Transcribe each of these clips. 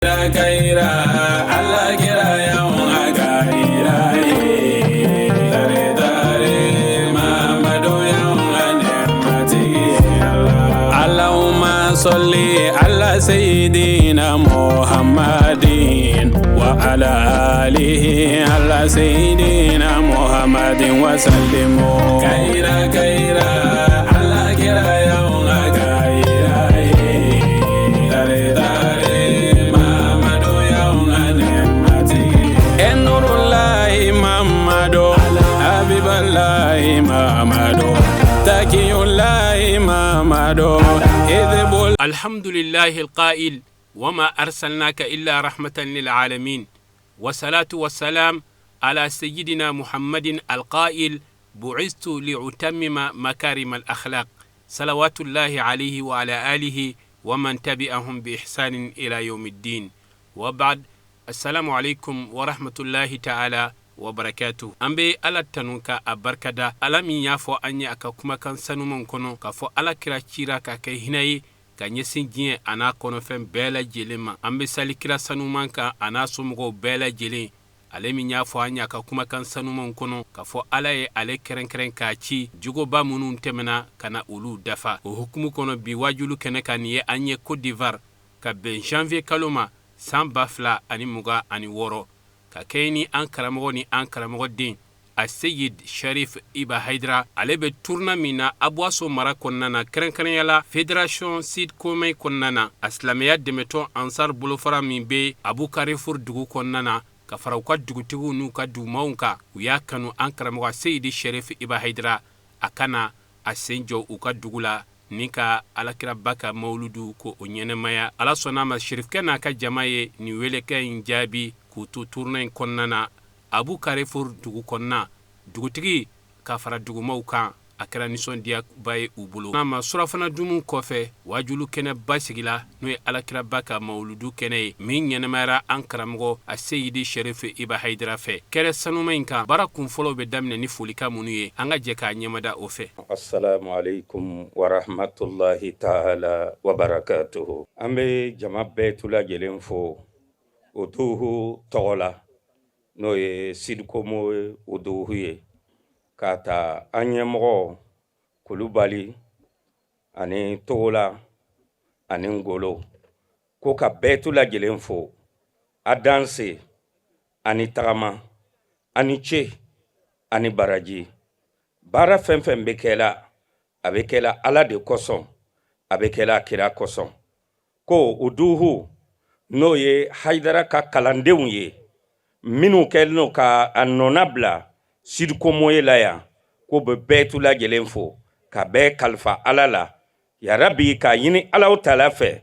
Ala kira Allahumma salli ala sayyidina Muhammadin wa ala alihi ala sayyidina Muhammadin wa sallim. Kayira kayira ala kira الحمد لله القائل وما أرسلناك إلا رحمة للعالمين، والصلاة والسلام على سيدنا محمد القائل بعثت لأتمم مكارم الأخلاق، صلوات الله عليه وعلى آله ومن تبعهم بإحسان إلى يوم الدين، وبعد، السلام عليكم ورحمة الله تعالى وبركاته. An bɛ Ala tanu ka a barikada, Ala min y'a fɔ an ye a ka kumakan sanumanw kɔnɔ k'a fɔ Ala kira cira ka kɛ hinɛ ye ka ɲɛsin diɲɛ a n'a kɔnɔfɛn bɛɛ lajɛlen ma. An bɛ sali kira sanuman kan a n'a somɔgɔw bɛɛ lajɛlen, ale min y'a fɔ an ye a ka kumakan sanumanw kɔnɔ k'a fɔ Ala ye ale kɛrɛnkɛrɛn k'a ci jogoba minnu tɛmɛna ka na olu dafa. O hukumu kɔnɔ, bi wajulu kɛnɛ kan, nin ye an ye Côte d'Ivoire ka bɛn janvier kalo ma san 2026, ka kɛɲɛ ni an karamɔgɔ ni an karamɔgɔ den a Seyid Sharif Iba Haidara. Ale bɛ tournée min na Aboisso mara kɔnɔna na, kɛrɛnkɛrɛnya la Fédération Sud Comoé kɔnɔna na, a silamɛya dɛmɛtɔn Ansar bolofara min bɛ Abu Carrefour dugu kɔnɔna na, ka fara u ka dugutigiw n'u ka dugumaw kan, u y'a kanu an karamɔgɔ Seyidi Sharif Iba Haidara a ka na a sen jɔ u ka dugu la ni ka alakiraba ka mawuludu ko o ɲɛnamaya. Ala sɔnna a ma, sherifkɛ n'a ka jama ye nin welekɛ in jaabi k'u to tournée in kɔnɔna na Abu Carrefour dugu kɔnɔna, dugutigi ka fara dugumaw kan. A kɛra nisɔndiyaba ye u bolo. N'a ma surafana dumu kɔfɛ, wajulu kɛnɛba sigila, n'o ye alakiraba ka mawuludu kɛnɛ ye min ɲɛnamayara an karamɔgɔ a Seyidi Sherif Iba Haidara fɛ. Kɛnɛ sanuma in kan, baara kunfɔlɔw bɛ daminɛ ni folikan minnu ye, an ka jɛ k'a ɲɛmada o fɛ. Assalamu alaikum wa rahmatullahi ta'ala wa barakatuhu. An bɛ jama bɛɛ tu lajɛlen fo o duhu tɔgɔ la, n'o ye Sud Comoé o duhu ye, k'a ta an ɲɛmɔgɔ Kulubali ani Togola ani Ngolo, ko ka bɛɛ tu lajɛlen fo. A danse ani tagama ani ce ani baraji. Baara fɛn fɛn bɛ kɛla, a bɛ kɛla Ala de kosɔn, a bɛ kɛla kira kosɔn. Ko o duhu, n'o ye Hayidara ka kalandenw ye minnu kɛlen don ka a nɔna bila Sud Comoé la yan, ko bɛ bɛɛ tu lajɛlen fo ka bɛɛ kalifa Ala la yarabi, k'a ɲini Alaw tala fɛ,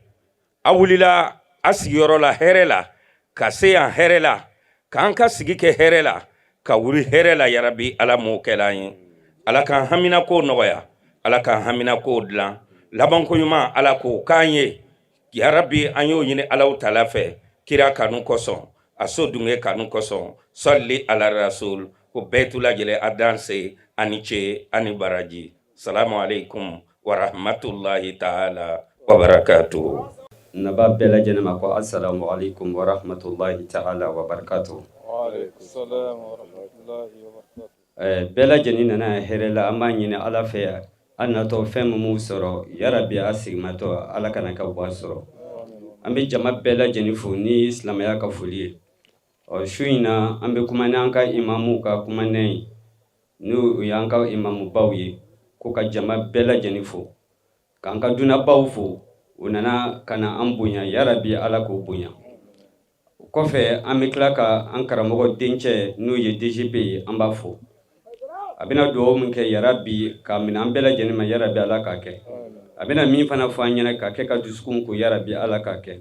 a wulila a sigiyɔrɔ la hɛrɛ la, ka se yan hɛrɛ la, k'an ka sigi kɛ hɛrɛ la, ka wuli hɛrɛ la. Yarabi, Ala m'o kɛla an ye. Ala k'an hamina ko nɔgɔya, Ala k'an hamina ko dilan, labanko ɲuman Ala k'o k'an ye yarabi. An y'o ɲini Alaw tala fɛ kira kanu kosɔn, a so dunge kanu kosɔn. Sɔli ala rasul. Ko bɛɛ tu lajɛlen a danse ani ce ani baraji. Salamu alaikum wa rahmatullahi ta'ala wa barakatuhu. Naba bɛɛ lajɛlen ma ko assalamu alaikum wa rahmatullahi ta'ala wa barakatuhu. Bɛɛ lajɛlen nana hɛrɛ la. An b'a ɲini Ala fɛ, an natɔ fɛn min m'u sɔrɔ, yarabi, a sigimatɔ Ala kana ka bɔ a sɔrɔ. An bɛ jama bɛɛ lajɛlen fo ni silamɛya ka foli ye. Ɔ, su in na, an bɛ kuma n'an ka imamuw ka kumanɛ ye, n'o y'an ka imamubaw ye, ko ka jama bɛɛ lajɛlen fo, k'an ka dunanbaw fo. U nana ka na an bonya, yarabi, Ala k'o bonya. O kɔfɛ, an bɛ tila ka an karamɔgɔ dencɛ, n'o ye DGP ye, an b'a fo. A bɛna dugawu min kɛ, yarabi, k'a minɛ an bɛɛ lajɛlen ma, yarabi, Ala k'a kɛ. A bɛna min fana fɔ an ɲɛna ka kɛ ka dusukun ko, yarabi, Ala k'a kɛ.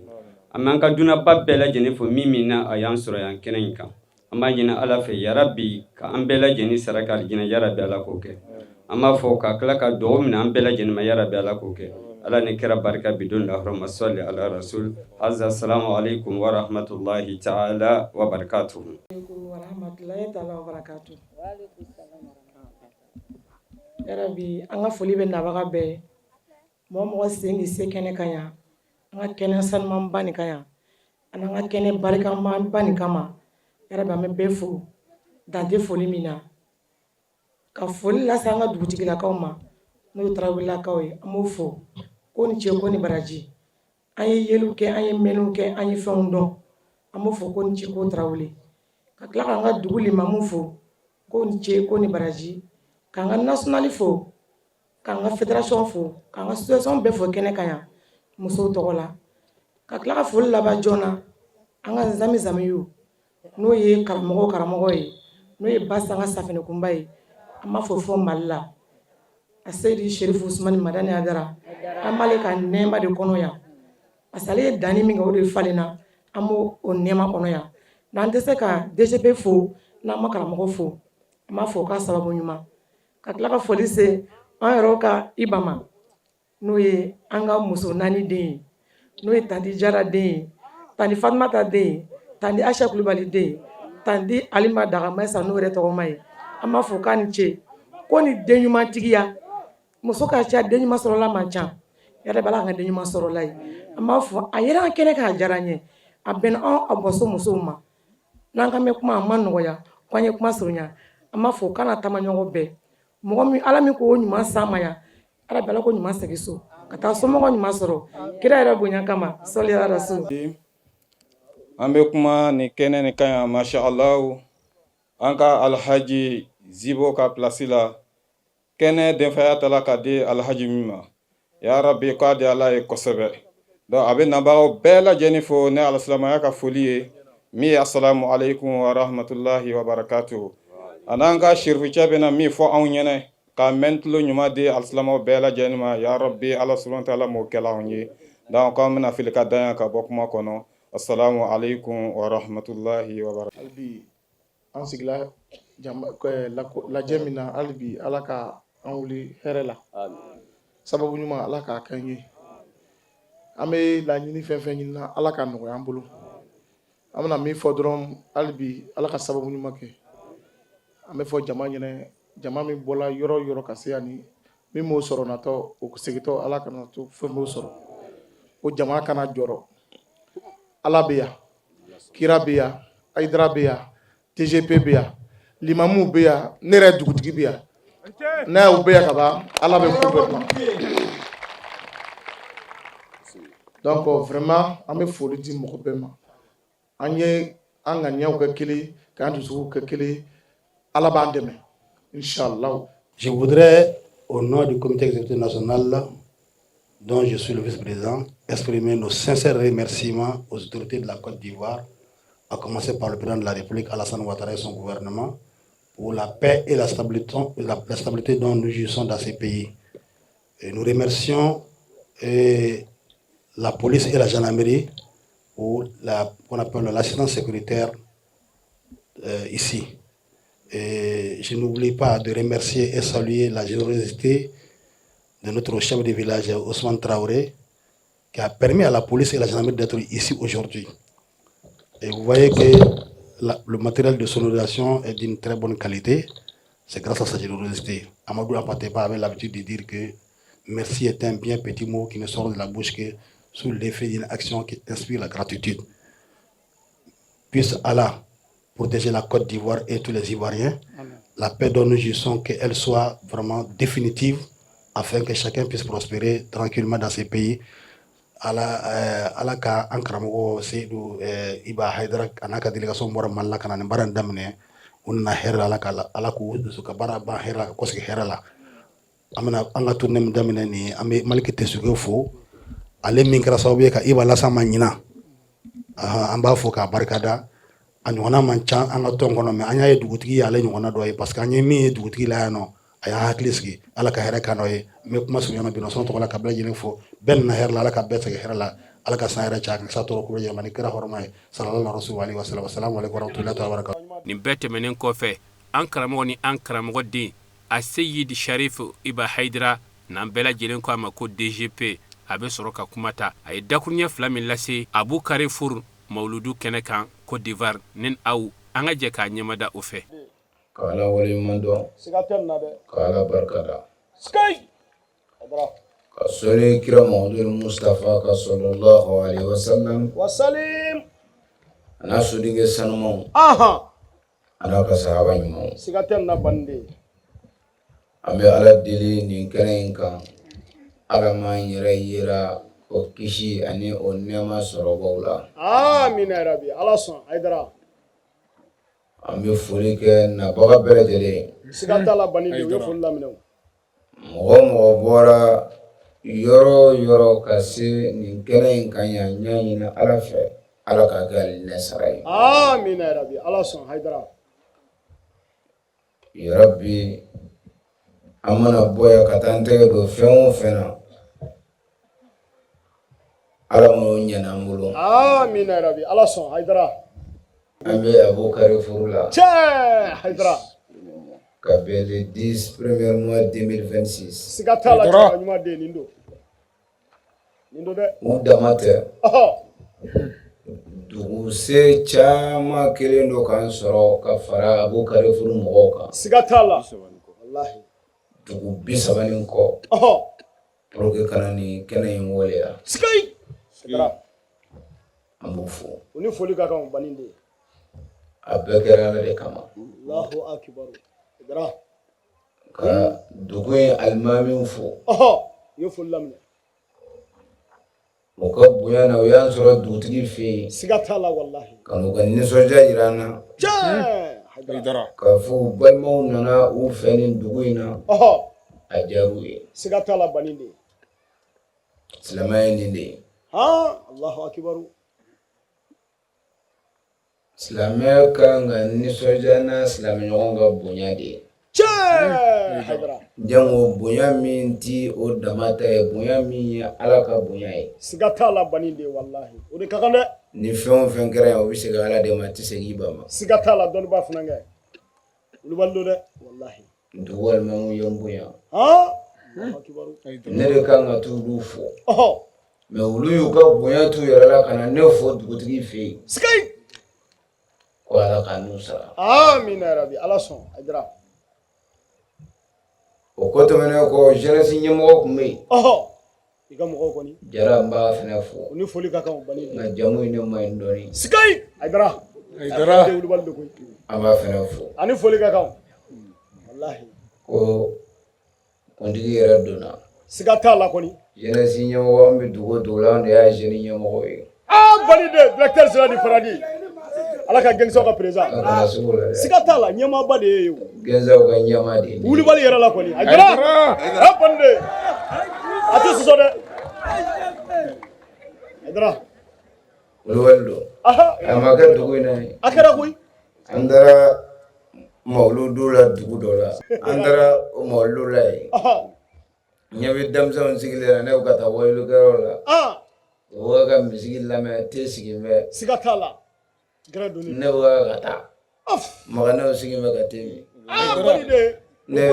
An b'an ka dunanba bɛɛ lajɛlen fo min na a y'an sɔrɔ yan kɛnɛ in kan. An b'a ɲini Ala fɛ, yarabi, ka an bɛɛ lajɛlen sara ka alijinɛ, yarabi, Ala k'o kɛ. An b'a fɔ ka tila ka dugawu minɛ an bɛɛ lajɛlen ma, yarabi, Ala k'o kɛ. Ala ni kɛra barika bidon lahɔrɔma. Sɔli ala rasul haza. Salamu alaikum wa rahmatullahi ta'ala wa barakatuhu. Warahmatulahi taala wabarakatuh. Yarabi, an ka foli bɛ nabaga bɛɛ ye, mɔgɔ mɔgɔ sen k'i se kɛnɛ kan yan, an ka kɛnɛ sanumanba nin kan yan. Ani an ka kɛnɛ barikama nin kama. Yarabi, an bɛ bɛɛ fo dan tɛ foli min na. Ka foli lase an ka dugutigilakaw ma, n'o ye Tarawelelakaw ye, an b'o fo ko ni ce, ko ni baraji. An ye yeliw kɛ, an ye mɛnniw kɛ, an ye fɛnw dɔn. An b'o fo ko ni ce, ko Tarawele. Ka tila k'an ka dugu limamu fo ko ni ce, ko ni baraji. K'an ka national fo, k'an ka fédération fo, k'an ka association bɛɛ fo kɛnɛ kan yan musow tɔgɔ la. Ka tila ka foli laban joona an ka zami zamiyu, n'o ye karamɔgɔ karamɔgɔ ye, n'o ye Basanga Safinɛkunba ye. An b'a fɔ fɔ Mali la, a Seyidi Sherifu Usumani Madani Hayidara, an b'ale ka nɛɛma de kɔnɔ yan, parce que ale ye danni min kɛ, o de falenna. An b'o o nɛɛma kɔnɔ yan. N'an tɛ se ka DGP fo n'an ma karamɔgɔ fo, an b'a fɔ o ka sababu ɲuman. Ka tila ka foli se an yɛrɛw ka Iba ma, n'o ye an ka muso naani den ye, n'o ye tantie Jara den ye, tantie Fatumata den ye, tantie Aisha Kulubali den ye, tantie Alima Dagamasa, n'o yɛrɛ tɔgɔma ye. An b'a fɔ k'a ni ce, ko ni den ɲumantigiya muso ka ca, den ɲuman sɔrɔla man ca. Yɛrɛ bala, an ka den ɲuman sɔrɔla ye. An b'a fɔ a yɛrɛ an kɛnɛ k'a diyara an ye, a bɛnna anw a bɔso musow ma. N'an ka mɛn kuma, a ma nɔgɔya ko an ye kuma surunya. An b'a fɔ kana taama ɲɔgɔn bɛɛ mɔgɔ min, Ala min ko ɲuman san ma yan, Ala bɛ, Ala ko ɲuman segin so ka taa somɔgɔ ɲuman sɔrɔ kira yɛrɛ bonya kama, sɔli ala rasul. An bɛ kuma ni kɛnɛ ni kan yan, masha Allah, an ka Alhaji Zibo ka place la. Kɛnɛ denfaya tala ka di Alhaji min ma, ya Rabbi, k'a di Ala ye kosɛbɛ. Donc a bɛ nabagaw bɛɛ lajɛlen fo ne alisilamaya ka foli ye min ye, assalamu alaikum wa rahmatullahi wa barakatuh. A n'an ka sirifucɛ bɛna min fɔ anw ɲɛnɛ k'a mɛn tulo ɲuman di alisilamɛw bɛɛ lajɛlen ma, ya Rabbi, Ala subhanahu wa ta'ala m'o kɛla anw ye. Donc k'an bɛna fili ka dan yan ka bɔ kuma kɔnɔ. Assalamu alaikum wa rahmatullahi wa barakatuh. Hali bi an sigila lajɛ min na, hali bi Ala ka an wuli hɛrɛ la, sababu ɲuman Ala k'a kɛ an ye. An bɛ laɲini fɛn fɛn ɲini na, Ala ka nɔgɔya an bolo. An bɛna min fɔ dɔrɔn, hali bi Ala ka sababu ɲuman kɛ. An bɛ fɔ jama ɲɛnɛ, jama min bɔra yɔrɔ yɔrɔ ka se yan, ni min m'o sɔrɔ natɔ, o segintɔ, Ala kana to fɛn m'o sɔrɔ. O jama kana jɔrɔ, Ala bɛ yan, kira bɛ yan, Hayidara bɛ yan, TGP bɛ yan, limamuw bɛ yan, ne yɛrɛ dugutigi bɛ yan. N'a y'o bɛ yan ka ban, Ala bɛ ko bɛɛ ban. Donc vraiment, an bɛ foli di mɔgɔ bɛɛ ma. An ye an ŋaniyaw kɛ kelen, k'an dusuw kɛ kelen, Ala b'an dɛmɛ, inchallah. Je voudrais, au nom du comité exécutif national, dont je suis le vice-président, exprimer nos sincères remerciements aux autorités de la Côte d'Ivoire, à commencer par le président de la République, Alassane Ouattara, et son gouvernement, pour la paix et la stabilité dont nous jouissons dans ces pays. Et nous remercions la police et la gendarmerie pour qu'on appelle l'assistance sécuritaire ici. Et je n'oublie pas de remercier et saluer la générosité de notre chef de village, Ousmane Traoré, qui a permis à la police et la gendarmerie d'être ici aujourd'hui. Et vous voyez que le matériel de sonorisation est d'une très bonne qualité. C'est grâce à sa générosité. Amadou Hampâté Bâ avait l'habitude de dire que merci est un bien petit mot qui ne sort de la bouche que sous l'effet d'une action qui inspire la gratitude. Puisse Allah protéger la Côte d'Ivoire et tous les Ivoiriens. Amen. La paix dont nous jouissons, qu'elle soit vraiment définitive afin que chacun puisse prospérer tranquillement dans ces pays. Ala ka an karamɔgɔ Seyidu Iba Hayidara a n'a ka délégation bɔra Mali la ka na nin baara in daminɛ, u nana hɛrɛ la. Ala ka Ala k'u dusu ka baara ban hɛrɛ la, ka kɔsegin hɛrɛ la. An bɛna an ka tournée min daminɛ nin ye, an bɛ Maliki Tesuge fo, ale min kɛra sababu ye ka Iba las'an ma ɲinan. An b'a fo k'a barikada. A ɲɔgɔnna man ca an ka tɔn kɔnɔ, mais an y'a ye dugutigi ye ale ɲɔgɔnna dɔ ye, parce que an ye min ye dugutigi la yan nɔ, a y'a hakili sigi. Ala ka hɛrɛ kan dɔ ye. N bɛ kuma surunya bi sɔn tɔgɔ la ka bɛɛ lajɛlen fo. Bɛɛ nana hɛrɛ la, Ala ka bɛɛ segin hɛrɛ la, Ala ka san yɛrɛ caya ka sa tɔɔrɔ ko yɛlɛma ni kira hɔrɔma ye, sallallahu alaihi wa sallam. Assalamu alaikum warahmatullahi wabarakatuh. Nin bɛɛ tɛmɛnen kɔfɛ, an karamɔgɔ ni an karamɔgɔ den, a Seyidi Sharif Iba Hayidara, n'an bɛɛ lajɛlen ko a ma ko DGP, a bɛ sɔrɔ ka kuma ta. A ye dakuruɲɛ fila min lase Abu Carrefour mawuludu kɛnɛ kan Côte d'Ivoire, ni aw an ka jɛ k'a ɲɛmada o fɛ. Ka Ala waleɲuman dɔn, ka Ala barika da, ka sɔli kira Muhamadu Mustafa ka sallallahu alaihi wasallam. A n'a sodenkɛ sanumanw. A n'a ka sahaba ɲumanw. Siga tɛ nin na baniden. An bɛ Ala deli nin kɛnɛ in kan, Ala m'an yɛrɛ yera o kisi ani o nɛɛma sɔrɔbaw la. Amina yarabi Ala sɔn Hayidara. An bɛ foli kɛ nabaga bɛɛ lajɛlen ye. Siga t'a la baniden u ye foli laminɛ o. Mɔgɔ o mɔgɔ bɔra yɔrɔ o yɔrɔ ka se nin kɛnɛ in kan yan, n y'a ɲini Ala fɛ, Ala k'a kɛ alijinɛ sara ye. Amina yarabi Ala sɔn Hayidara. Yarabi an mana bɔ yan ka taa an tɛgɛ don fɛn o fɛn na, Ala m'o ɲɛna an bolo. Amina yarabi Ala sɔn Hayidara. An bɛ Abu Carrefour la. Tiɲɛ Hayidara. Ka bɛn le 10 premier mois 2026. Siga t'a la cɛkɔrɔba ɲuman den nin don. Nin don dɛ. U dama tɛ. Duguse caman kelen don k'an sɔrɔ ka fara Abu Carrefour mɔgɔw kan. Siga t'a la. Walahi. Dugu 30 ni kɔ. Pour que ka na nin kɛnɛ in waleya. Sigayi. Hayidara. An b'u fo. U ni foli ka kan baniden. A bɛɛ kɛra Ala de kama. Allahu akibaru. Hayidara. Ka dugu in alimamiw fo. U ye foli laminɛ. U ka bonya na u y'an sɔrɔ dugutigi fɛ yen. Siga t'a la walahi. Ka n'u ka nisɔndiya jira an na. Tiɲɛ. Hayidara. K'a fɔ u balimaw nana u fɛ nin dugu in na. A diyara u ye. Siga t'a la baniden. Silamɛya ye nin de ye. Han Allahu akibaru. Silamɛ kan ka nisɔndiya n'a silamɛɲɔgɔn ka bonya de ye. Tiɲɛ. Hayidara. Jango bonya min ti o dama ta ye, bonya min ye Ala ka bonya ye. Siga t'a la baniden walahi. O de ka kan dɛ. Ni fɛn o fɛn kɛra yan, o bɛ segin Ala de ma, a tɛ segin i ba ma. Siga t'a la dɔnnibaa funankɛ. Wulibali don dɛ walahi. Dugu alimamuw ye n bonya. Han. Allahu akibaru. Ne de kan ka t'olu fo. Mais olu y'u ka bonya t'u yɛrɛ la ka na ne fo dugutigi fɛ yen. Sigayi. Ko Ala k'a n'u sara. Amina yarabi Ala sɔn Hayidara. O kɔ tɛmɛnen kɔ, jeunesse ɲɛmɔgɔ tun bɛ yen. I ka mɔgɔw kɔni. Jara n b'a fana fo. U ni foli ka kan o baniden. Nka jamu in ne ma ɲi dɔɔnin. Sigayi. Hayidara. Hayidara. Wulibali don koyi. An b'a fana fo. A ni foli ka kan. Walahi. Ko kuntigi yɛrɛ donna. Siga t'a la kɔni. Jeunesse ɲɛmɔgɔ an bɛ dugu o dugu la, anw de y'a jeune ɲɛmɔgɔ ye. Ah baniden directeur général du paradis. Ala ka gɛnsaw ka président. A kana sugu la dɛ. Siga t'a la ɲɛmaaba de ye o. Gɛnsaw ka ɲɛmaa de ye. Wulibali yɛrɛ la kɔni. Hayidara. Ah baniden. A tɛ sɔsɔ dɛ. Hayidara. Wulibali don. A ma kɛ dugu in na yen. A kɛra koyi. An taara mawuludu la dugu dɔ la. An taara o mawuludu la yen. Ɲɛ bɛ denmisɛnw sigilen na, ne ko ka taa wajulikɛyɔrɔ la. U bɛ ka misigi lamɛn, te sigi bɛ. Siga t'a la. Gɛrɛ donni. Ne ko ka taa. Maganɛw sigi bɛ ka te min. Ne ye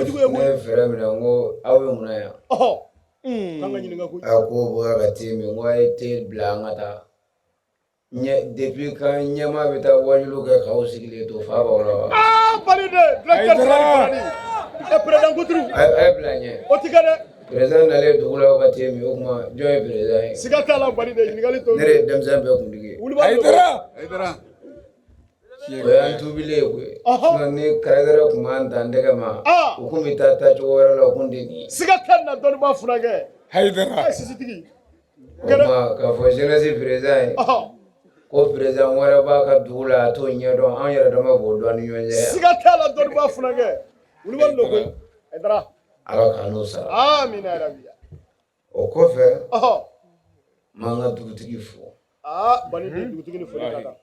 fɛɛrɛ minɛ, n ko aw bɛ mun na yan? K'an ka ɲininka koyi. A ko bɛ ka te min, n ko a ye te bila an ka taa. Depuis kan ɲɛmaa bɛ taa wajulu kɛ k'aw sigilen to fa b'aw la wa? Ah baniden directeur général du paradis. E président Kuturu. A ye bila ɲɛ. O ti kɛ dɛ. Président nalen dugu la ka te min, o tuma jɔn ye président ye? Siga t'a la baniden ɲininkali tɔ. Ne de ye denmisɛn bɛɛ kuntigi ye. Wulibali don. Hayidara. O y'an tuubilen ye koyi. Sinon ni kɛrɛkɛrɛ tun b'an dan tɛgɛ ma, u tun bɛ taa taacogo wɛrɛ la, u tun tɛ nin ye. Siga t'a la dɔnnibaa funankɛ. Hayidara. E sisitigi. O tuma k'a fɔ jeunesse président ye. Ko président wɛrɛ b'a ka dugu la, a t'o ɲɛdɔn, anw yɛrɛ dama b'o dɔn ni ɲɔgɔn cɛ. Siga t'a la dɔnnibaa funankɛ. Wulibali don koyi. Hayidara. Ala k'an n'o sara. Amina yarabi. O kɔfɛ. N b'an ka dugutigi fo. Aa baniden dugutigi ni foli ka kan.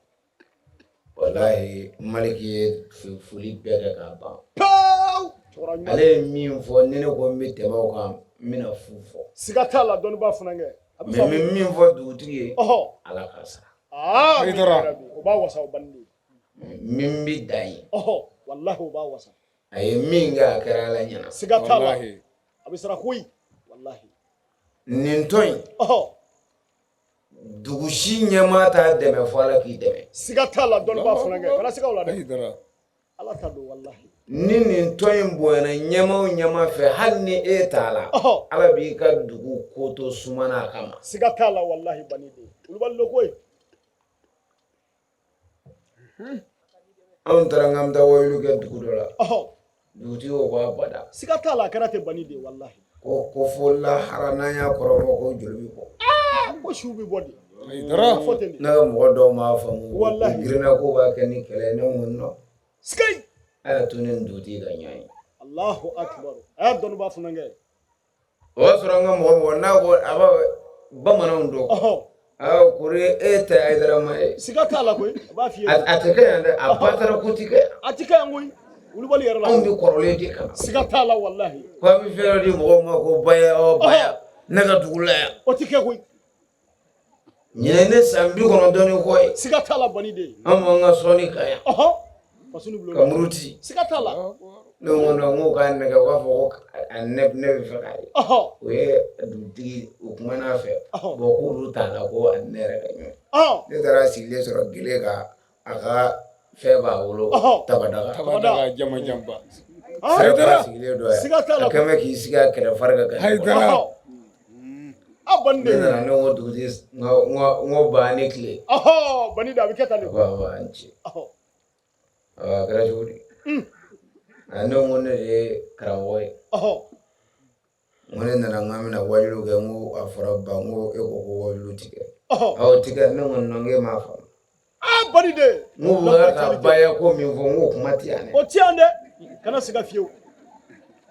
Walahi Maliki ye foli bɛɛ kɛ k'a ban. Pewu. Cɛkɔrɔba ɲuman. Ale ye min fɔ, ni ne ko n bɛ tɛmɛ o kan, n bɛna fu fɔ. Siga t'a la dɔnnibaa funankɛ. A bɛ Mais n bɛ min fɔ dugutigi ye. Ala k'a sara. Amina yarabi. O b'a wasa o baniden. Min bɛ dan ye. Walahi o b'a wasa. A ye min kɛ, a kɛra Ala ɲɛna. Siga t'a la. A bɛ sara koyi. Walahi. Nin tɔn in. Dugu si ɲɛmaa t'a dɛmɛ fo Ala k'i dɛmɛ. Siga t'a la dɔnnibaa funankɛ. Kana siga o la dɛ. Ala ta don walahi. Ni nin tɔn in bonyana ɲɛmaa o ɲɛmaa fɛ, hali ni e t'a la, Ala b'i ka dugu ko to sumana a kama. Siga t'a la walahi baniden. Wulibali don koyi. Anw taara k'an bɛ taa waajuli kɛ dugu dɔ la. Dugutigi ko ko abada. Siga t'a la, a kɛra ten bani de walahi. Ko fo lahara n'an y'a kɔrɔfɔ ko joli bɛ bɔ. Ko su bɛ bɔ de. Ne ka mɔgɔ dɔw m'a faamu. Walahi. Girinna ko b'a kɛ ni kɛlɛ ye, ne ko non. Sikayi. A y'a to ne ni dugutigi ka ɲɔgɔn ye. Allahu akbar. A y'a dɔnniba funankɛ. O y'a sɔrɔ an ka mɔgɔ n'a ko a b'a bamananw dɔn. Aa kori e tɛ Hayidara ma ye. Siga t'a la koyi, a b'a f'i ye. A tɛ kɛ yan dɛ, a ba taara ko ti kɛ yan. A ti kɛ yan koyi. Wulibali yɛrɛ la. Anw bɛ kɔrɔlen de kan. Siga t'a la walahi. Ko an bɛ fɛn dɔ di mɔgɔw ma ko baya o baya. Ne ka dugu la yan. O ti kɛ koyi. Ɲinɛ ne san 90 ni kɔ ye. Siga t'a la bani de. An b'an ka sɔnni kan yan. Ka muruti. Siga t'a la. Ne ko non, n ko k'a nɛgɛ, u b'a fɔ ko ne bɛ fɛ k'a ye. O ye dugutigi, o kumana a fɛ. Bon k'olu t'a la ko a ni ne yɛrɛ ka ɲɔgɔn. Ne taara sigilen sɔrɔ gele kan, a ka fɛn b'a bolo. Tabadaga. Tabadaga jama janba. Siraba sigilen dɔ yan. A kɛn bɛ k'i sigi a kɛrɛ fari kan. Hayidara. Ne nana, ne ko dugutigi, n ko ba ni tile. Bani de a bɛ kɛ tan de. A ko a ni ce. A kɛra cogo di? Ne ko ne de ye karamɔgɔ ye. N ko ne nana n k'an bɛna waajuli kɛ, n ko a fɔra ba, n ko e ko ko waajuli ti kɛ. Awɔ ti kɛ, ne ko non, k'e m'a faamu. Bani de. N ko u b'a ka baya ko min fɔ, n k'o kuma ti yan dɛ. O ti yan dɛ. Kana siga fiyewu.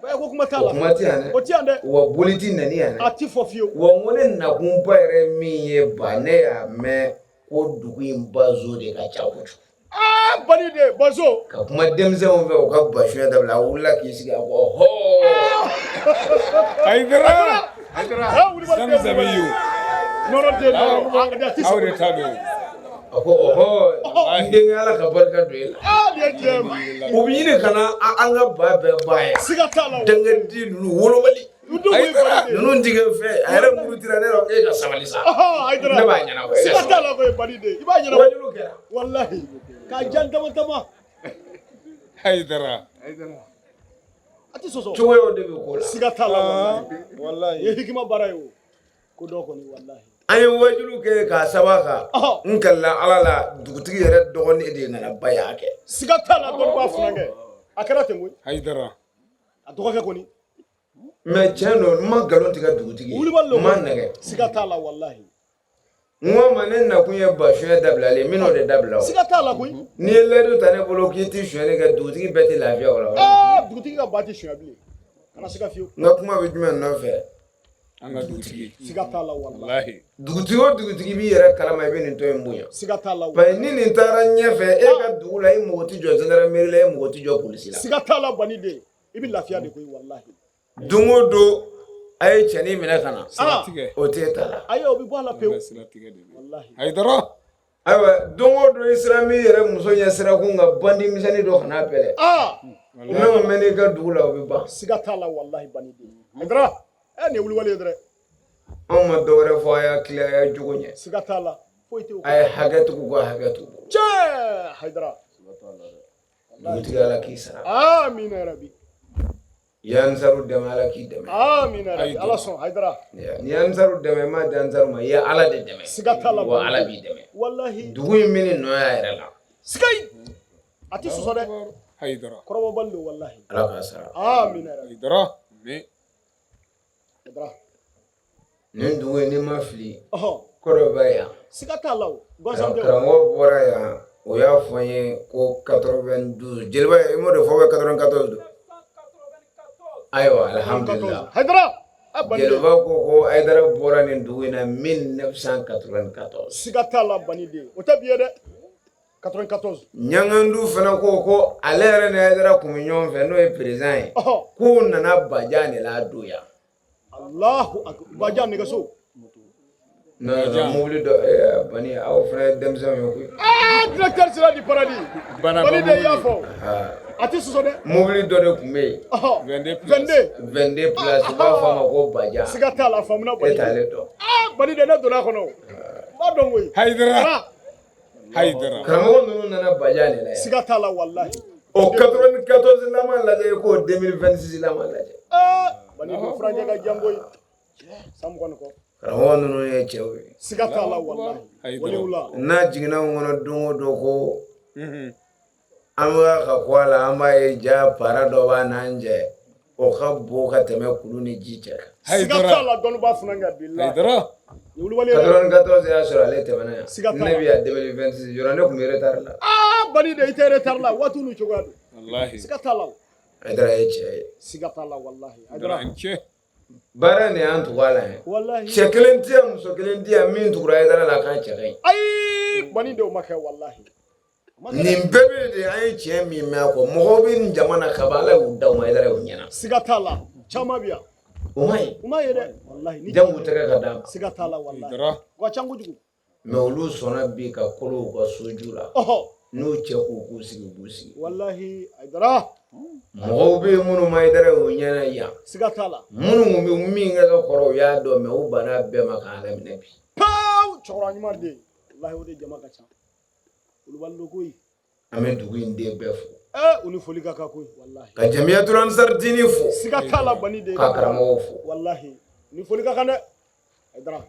Baya ko kuma t'a la. O kuma ti yan dɛ. O ti yan dɛ. Wa boli ti nani yan dɛ. A ti fɔ fiyewu. Wa n ko ne nakunba yɛrɛ min ye ba, ne y'a mɛn ko dugu in bazo de ka ca kojugu. Bani de bazo. Ka kuma denmisɛnw fɛ u ka basunya dabila, a wulila k'i sigi a ko hɔ. Hayidara. Hayidara. Sami yo. Nɔrɔ den nɔrɔ. Aw de ta don. A ko ɔhɔ, n denkɛ Ala ka barika don e la. Nin ye tiɲɛ ye. U bɛ ɲini ka na an ka ba bɛɛ ba ye. Siga t'a la. Dangaden ninnu wolobali. Ninnu ti kɛ fɛn a yɛrɛ murutira ne la, e ka sabali sa. Hayidara. Ne b'a ɲɛnabɔ. Siga t'a la koyi bani de. I b'a ɲɛnabɔ. Waajuli kɛra. Walahi. K'a jan dama dama. Hayidara. A ti sɔsɔ. Cogoyaw de bɛ ko la. Siga t'a la walahi. I ye hikima baara ye o. Ko dɔ kɔni walahi. An ye waajuli kɛ k'a saba kan. N kalila Ala la, dugutigi yɛrɛ dɔgɔnin de nana ba y'a kɛ. Siga t'a la, dɔnniba funankɛ. A kɛra ten koyi. Hayidara. A dɔgɔkɛ kɔni. Mais tiɲɛ don, n ma nkalon tigɛ dugutigi ye. N ma nɛgɛ. Siga t'a la walahi. N ko ma ne nakun ye basunya dabilalen, n bɛn'o de dabila o. Siga t'a la koyi. N'i ye layidu ta ne bolo k'i tɛ sonyali kɛ, dugutigi bɛɛ tɛ lafiya o la. Dugutigi ka ba tɛ sonya bilen. Kana siga fiyewu. N ka kuma bɛ jumɛn nɔfɛ? An ka dugutigi. Siga t'a la walahi. Dugutigi o dugutigi b'i yɛrɛ kalama, i bɛ nin tɔn in bonya. Siga t'a la. Parce que ni nin taara ɲɛfɛ, e ka dugu la, i mɔgɔ tɛ jɔ gendarmerie la, e mɔgɔ tɛ jɔ polisi la. Siga t'a la bani de. I bɛ lafiya de koyi walahi. Don o don a ye cɛnin minɛ ka na. O t'e ta la. Ayi, o bɛ bɔ a la pewu. Hayidara. Ayiwa, don o don i sera min yɛrɛ muso ɲɛ sirakun ka bandi misɛnnin dɔ kana pɛlɛ. N'o mɛnna i ka dugu la, o bɛ ban. Siga t'a la walahi bani de. Hayidara. Nin ye wulibali ye dɛ. Anw ma dɔwɛrɛ fɔ, a y'a tile, a y'a jogo ɲɛ. Siga t'a la. Foyi tɛ o. A ye hakɛ tugu ka hakɛ tugu. Tiɲɛ Hayidara. Dugutigi Ala k'i sara. Amina yarabi. I ye Ansaru dɛmɛ, Ala k'i dɛmɛ. Amina yarabi. Ala sɔn Hayidara. N'i ye Ansaru dɛmɛ, i m'a di Ansaru ma, i ye Ala de dɛmɛ. Siga t'a la. Wa Ala b'i dɛmɛ. Walahi. Dugu in bɛ nin nɔ y'a yɛrɛ la. Sikayi. A tɛ sɔsɔ dɛ. Hayidara. Kɔrɔbɔbali don walahi. Ala k'a sara. Amina yarabi. Hayidara. Nin dugu in, n'i ma fili, kɔrɔ bɛ yan. Siga t'a la o. Gansan tɛ o. Karamɔgɔ bɔra yan, o y'a fɔ n ye ko 92. Jeliba, i m'o de fɔ bɛ 94 don. Ayiwa, alhamdulillah. Hayidara. Jeliba ko Hayidara bɔra nin dugu in na 1994. Siga t'a la bani de. O tɛ bi ye dɛ. 94. Ɲangandu fana ko ale yɛrɛ ni Hayidara kun bɛ ɲɔgɔn fɛ, n'o ye président ye. K'u nana Bajan de la don yan. Allahu akbar. Bajan nɛgɛso. Non, mobili dɔ bani, aw fana ye denmisɛnw ye koyi. Directeur sera du paradis. Bani de y'a fɔ. A tɛ sɔsɔ dɛ. Mobili dɔ de tun bɛ yen. 22 place, u b'a fɔ a ma ko Bajan. Siga t'a la, faamuna Bani. E t'ale dɔn. Bani de, ne donna a kɔnɔ. N b'a dɔn koyi. Hayidara. Hayidara. Karamɔgɔ ninnu nana Bajan de la yan. Siga t'a la walahi. O 94 lama lajɛ, i k'o 2026 lama lajɛ. Bani de furancɛ ka jan koyi. San 20 kɔ. Karamɔgɔ ninnu ye cɛw ye. Siga t'a la walahi. Waliwula. N'a jiginna n kɔnɔ don o don ko An bɛ ka ko a la, an b'a ye ja para dɔ b'a n'an cɛ, o ka bon ka tɛmɛ kulu ni ji cɛ kan. Siga t'a la, dɔnnibaa funankɛ, bilahi. Nin wulibali ye dɛ. 94 y'a sɔrɔ ale tɛmɛna yan. Siga t'a la. Ne bɛ yan 2026, yɔrɔ ne tun bɛ retard la. Aa, bani de, i tɛ retard la, waati n'u cogoya don. Siga t'a la o. Hayidara ye cɛ ye. Siga t'a la, walahi. Hayidara. Baara nin y'an tugu a la yan. Walahi. Cɛ kelen tɛ yan, muso kelen tɛ yan min tugura Hayidara la k'a cɛ ka ɲi. Ayi, bani de, o ma kɛ, walahi. Nin bɛɛ bɛ de, an ye tiɲɛ min mɛn a kɔ, mɔgɔw bɛ nin jama na kaban, Ala y'u da u ma, Hayidara y'u ɲɛna. Siga t'a la, caman bɛ yan. O ma ye. O ma ye dɛ, walahi. Ni Jango tɛgɛ ka d'a ma. Siga t'a la, walahi. Wa ca kojugu. Mais olu sɔnna bi ka kolo u ka soju la. Ɔhɔ. N'u cɛ k'u k'u sigi, u b'u sigi. Walahi, Hayidara. Mɔgɔw bɛ yen minnu ma Hayidara y'u ɲɛna yan. Siga t'a la. Minnu tun bɛ min kɛ ka kɔrɔ, u y'a dɔn, mais u banna bɛɛ ma k'a laminɛ bi. Pewu, cɛkɔrɔba ɲuman den. Walahi, o de jama ka ca. Wulibali don koyi. An bɛ dugu in den bɛɛ fo. Ee, u ni foli ka kan koyi, walahi. Ka Jamiyatul Ansar Dini fo. Siga t'a la, bani de. Ka karamɔgɔw fo. Walahi, u ni foli ka kan dɛ. Hayidara.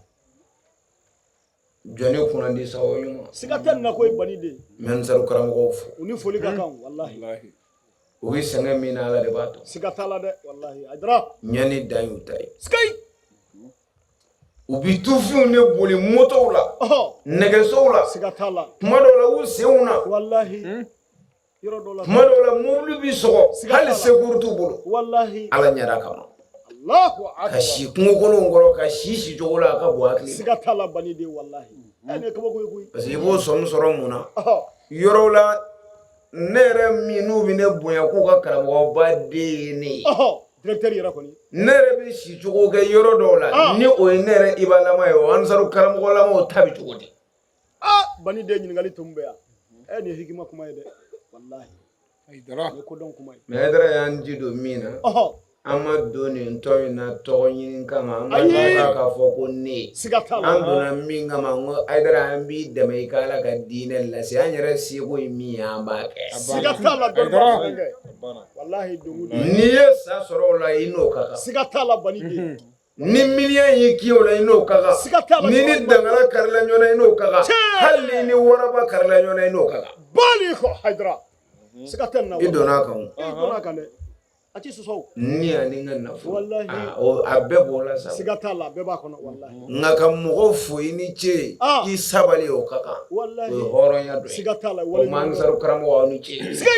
Jɔnni kunnandi sababu ɲuman. Siga tɛ nin na koyi, bani de. N bɛ Ansaru karamɔgɔw fo. U ni foli ka kan, walahi. U bɛ sɛgɛn min na, Ala de b'a dɔn. Siga t'a la dɛ, walahi. Hayidara. Ɲani dan y'u ta ye. Sikayi. U bɛ tufinw de boli motow la. Ɔhɔ. Nɛgɛsow la. Siga t'a la. Kuma dɔw la, u senw na. Walahi. Yɔrɔ dɔw la. Kuma dɔw la, mobili bɛ sɔgɔ, hali secours t'u bolo. Walahi. Ala ɲɛda kama. Allahu akbar. Ka si kungokolonw kɔrɔ, ka si sicogo la, a ka bon hakili ma. Siga t'a la, bani de, walahi. Ɛ, nin ye kabako ye koyi. Parce que i b'o sɔmi sɔrɔ mun na? Ɔhɔ. Yɔrɔw la, ne yɛrɛ min n'u bɛ ne bonya k'u ka karamɔgɔba den ye ne ye. Ɔhɔ. Directeur yɛrɛ kɔni. Ne yɛrɛ bɛ si cogo kɛ yɔrɔ dɔw la, ni o ye ne yɛrɛ ibalama ye, o Ansaru karamɔgɔlama, o ta bɛ cogo di? Aa, bani de, ɲininkali tun bɛ yan. Ɛ, nin ye hikima kuma ye dɛ. Walahi. Nin ye kodɔn kuma ye. Mais Hayidara y'an ji don min na. Ɔhɔ. An ma don nin tɔn in na tɔgɔ ɲini kama, an ma Ayi. don k'a fɔ ko ne. Siga t'a la. An donna min kama, n ko Hayidara, an b'i dɛmɛ i ka Ala ka diinɛ lase, an yɛrɛ seko ye min ye, an b'a kɛ. Siga t'a la, dɔnnibaa funankɛ. Walahi, donko don. N'i ye sa sɔrɔ o la, i n'o ka kan. Siga t'a la, bani de. Ni miliyɔn y'i kin o la, i n'o ka kan. Siga t'a la. Ni ni dangala karila ɲɔgɔn na, i n'o ka kan. Hali ni ni waraba karila ɲɔgɔn na, i n'o ka kan. Bali kɔ, Hayidara. Siga tɛ nin na. I donna a kan o. I donna a kan dɛ. A ti sɔsɔ o. Ni ani n ka nafolo. Walahi. Aa, o a bɛɛ b'o la sa. Siga t'a la, a bɛɛ b'a kɔnɔ, walahi. Nka ka mɔgɔw fo i ni ce, i sabali, o ka kan. Walahi. O ye hɔrɔnya dɔ ye. Siga t'a la. O ma Ansaru karamɔgɔ, aw ni ce. Siga.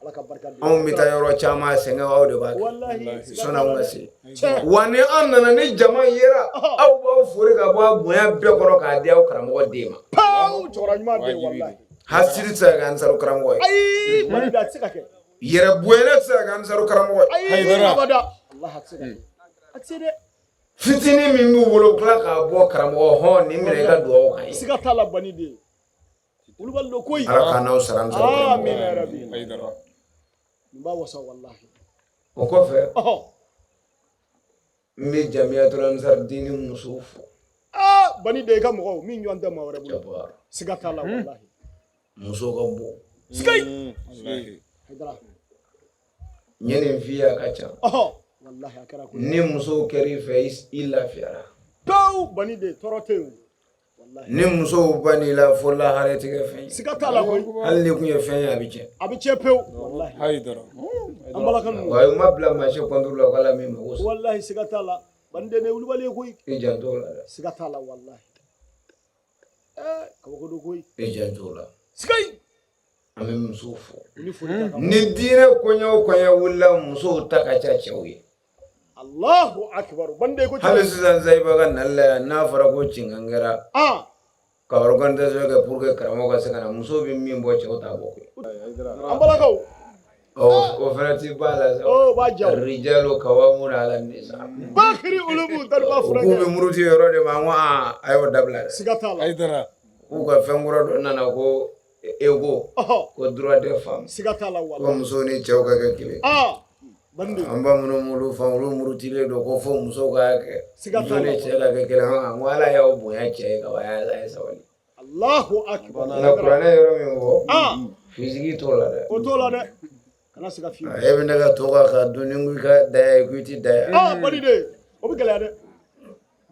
Ala ka barika don. Anw bɛ taa yɔrɔ caman, sɛgɛn aw de b'a kɛ. Walahi. Sɔnni anw ka se. Tiɲɛ. Wa ni an nana ni jama yera, aw b'aw fori ka bɔ a bonya bɛɛ kɔrɔ k'a di aw karamɔgɔ den ma. Pewu, cɛkɔrɔba ɲuman den, walahi. Hasidi tɛ se ka kɛ Ansaru karamɔgɔ ye. Ayi, bani de, a tɛ se ka kɛ. Yɛrɛ bonyana tɛ se ka kɛ Ansaru karamɔgɔ ye. Ayi, abada. Walahi, a tɛ se ka kɛ. A tɛ se dɛ. Fitinin min b'u bolo, u tila k'a bɔ, karamɔgɔ hɔn nin minɛ i ka dugawu kan ye. Siga t'a la, bani de. Wulibali don koyi. Ala k'an n'aw sara Ansaru karamɔgɔ. Amina yarabi. Nin b'a wasa, walahi. O kɔfɛ, Ɔhɔ. n bɛ Jamiyatul Ansar Dini musow fo. Aa, bani de, i ka mɔgɔw min ɲɔgɔn tɛ maa wɛrɛ bolo. Siga t'a la, walahi. Muso ka bon. Siga. Hayidara. N ye nin f'i ye, a ka ca. Ɔhɔ. Walahi, a kɛra koyi. Ni musow kɛr'i fɛ, i lafiyara. Pewu, bani de, tɔɔrɔ tɛ yen. Ni musow ban'i la, fo lahara i tɛ kɛ fɛn ye. Siga t'a la koyi. Hali ni kun ye fɛn ye, a bɛ tiɲɛ. A bɛ tiɲɛ pewu. Walahi. An balaka ninnu. Wa u ma bila marché contre la, k'ala min mago sa. Walahi, siga t'a la. Bani de, nin ye wulibali ye koyi. I janto o la dɛ. Siga t'a la, walahi. Ɛɛ, kabako don koyi. I janto o la. Siga. An bɛ musow fo. U ni foli ka kan. Ni diinɛ koɲɛ o koɲɛ wulila, musow ta ka ca cɛw ye. Allahu akbar. Bani de ko Hali sisan, Sayiba ka nali la yan, n'a fɔra ko cinkan kɛra ka organisation kɛ pour que karamɔgɔ ka se ka na, musow bɛ min bɔ, cɛw t'a bɔ koyi. An balakaw. O fana ti ba la sa. O b'a ja. Rijalu kawamuna ala nisa. Bakiri ulumu dɔnniba U k'u bɛ furakɛ. muruti yɔrɔ de ma, n ko aa, a y'o dabila dɛ. Siga t'a la. K'u ka fɛn kura dɔ nana ko ego, ko droit des femmes. Siga t'a la, Ko walahi. musow ni cɛw ka kɛ kelen. Aa, bani de. An ba minnu m'olu faamu, olu murutilen don ko fo musow ka kɛ. Siga Muso t'a la. ni cɛ ka kɛ kelen. An ko Ala y'aw bonya cɛ ye ka ban, a ye sabali. Allahu akbar. Nka kuranɛ yɔrɔ min fɔ, fisigi t'o la dɛ. O t'o la dɛ. Kana siga fiyewu. E bɛ ne ka to kan ka dun, ni n ko i ka da ye, ko i ti da ye. Aa, bani de, o bɛ gɛlɛya dɛ.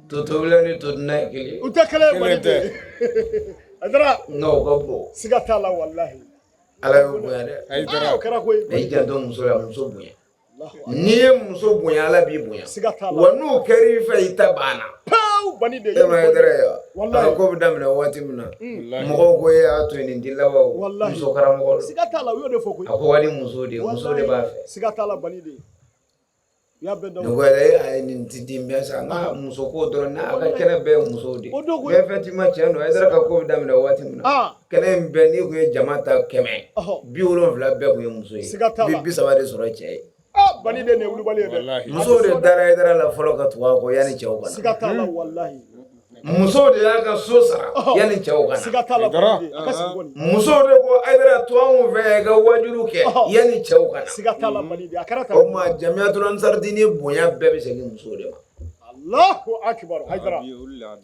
To tobila ni to dunna ye kelen ye. U tɛ kelen ye, bani de. Nka o ka bon. Siga t'a la walahi. Ala y'o bonya dɛ. Hayidara. O kɛra koyi. I janto muso la, muso bonya. N'i ye muso bonya, Ala b'i bonya. Siga t'a la. Wa n'o kɛra i fɛ, i ta banna. Pewu bani de. E ma Hayidara ye wa? Walahi. A ko bɛ daminɛ waati min na, mɔgɔw ko e y'a to yen nin t'i laban o. Walahi. Muso karamɔgɔ don. Siga t'a la, u y'o de fɔ koyi. A ko ka di muso de ye, muso de b'a fɛ. Siga t'a la bani de. U y'a bɛɛ da. Ne ko e ayi nin ti den bɛɛ sa, nka muso ko dɔrɔn n'a ka kɛnɛ bɛɛ ye musow de ye. O don koyi. Mais effectivement tiɲɛ don, Hayidara ka ko bɛ daminɛ waati min na, kɛnɛ in bɛɛ n'i tun ye jama ta 100, 70 bɛɛ tun ye muso ye. Siga t'a la. I bɛ 30 de sɔrɔ cɛ ye. Bani de nin ye wulibali ye dɛ. Musow de dara Hayidara la fɔlɔ ka tugu a kɔ yanni cɛw ka na. Siga t'a la walahi. Musow de y'a ka so sara yanni cɛw ka na. Siga t'a la bani de. A ka sigi kɔni. Musow de ko Hayidara to anw fɛ i ka wajulu kɛ yanni cɛw ka na. Siga t'a la bani de. A kɛra tan. O tuma Jamiyatul Ansaridini bonya bɛɛ bɛ segin musow de ma. Allahu akibar Hayidara.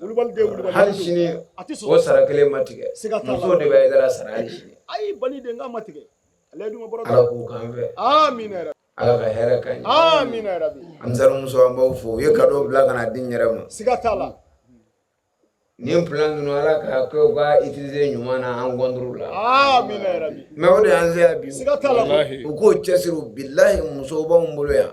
Wulibali de wulibali. Hali sini A tɛ sɔn. o sara kelen ma tigɛ. Siga t'a la. Musow de bɛ Hayidara sara hali sini. Ayi bani de n k'a ma tigɛ. Ale dun ma bɔra. Ala k'u k'an fɛ. Amina yarabi. Ala ka hɛrɛ k'an ye. Amina yarabi. Ansaru muso an b'aw fo u ye cadeau bila ka na di n yɛrɛ ma. Siga t'a la. Nin plan ninnu Ala k'a kɛ u ka utiliser ɲuman na an contre la. Amina yarabi. Mais o de y'an se yan bi. Siga t'a la. U k'o cɛsiri bilahi musow b'anw bolo yan.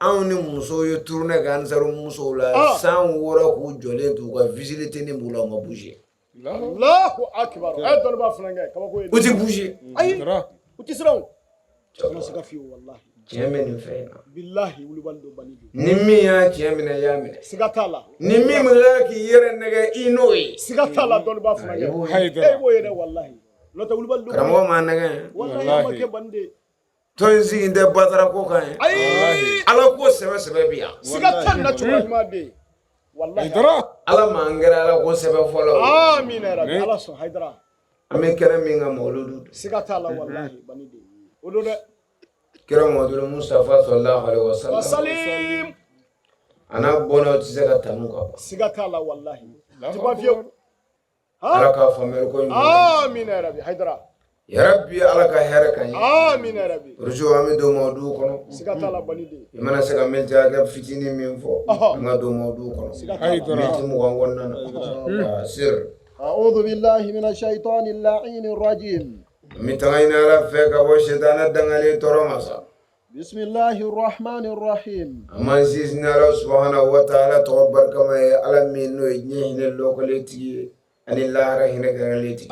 Anw ni musow ye tournée kɛ Ansaru musow la san 6 k'u jɔlen t'u ka visibilité ni b'u la u ma bouger. Allahu akibar. A ye dɔnniba fana kɛ kabako ye. U ti bouger. Ayi u ti siran o. Kana se ka fiyewu walahi. Tiɲɛ bɛ nin fɛn in na. Bilahi wulibali don bani don. Ni min y'a tiɲɛ minɛ i y'a minɛ. Siga t'a la. Ni min minɛ k'i yɛrɛ nɛgɛ i n'o ye. Siga t'a la dɔnniba fana kɛ. I b'o ye. E b'o ye dɛ walahi. N'o tɛ wulibali don. Karamɔgɔ m'a nɛgɛ. Walahi a ma kɛ bani de. Tɔn in sigi tɛ batara ko kan ye. Ayi. Ala ko sɛbɛ sɛbɛ bi yan. Siga t'a nin na cogoya ɲuman de. Walahi. Ala m'an kɛra ala ko sɛbɛ fɔlɔ ye. Amina yarabi. Ala sɔn Hayidara. An bɛ kɛnɛ min kan mawuludu don. Siga t'a la walahi bani de. O don dɛ. Kira Muhamadu Mustafa sallallahu alaihi wasallam. Wasalim. A n'a bɔnnaw tɛ se ka tanu ka ban. Siga t'a la walahi. Ti ban fiyewu. Ala k'a faamuyali ko ɲuman. Amina yarabi Hayidara. Yarabi Ala ka hɛrɛ k'an ye. Amina yarabi. Rusu an bɛ don mawuludu kɔnɔ. Siga t'a la bani de. I mana se ka miniti hakɛ fitinin min fɔ. An ka don mawuludu kɔnɔ. Siga t'a la. Miniti 20 kɔnɔna na. Sir. أعوذ بالله من الشيطان اللعين الرجيم. N bɛ tanga ɲini Ala fɛ ka bɔ sitana dangalen tɔɔrɔ ma sa. بسم الله الرحمن الرحيم. An b'an sinsin Ala subahana wa taala tɔgɔ barikama ye Ala min n'o ye diɲɛ hinɛ lɔkɔlen tigi ye ani lahara hinɛ kɛrɛnkɛrɛnlen tigi.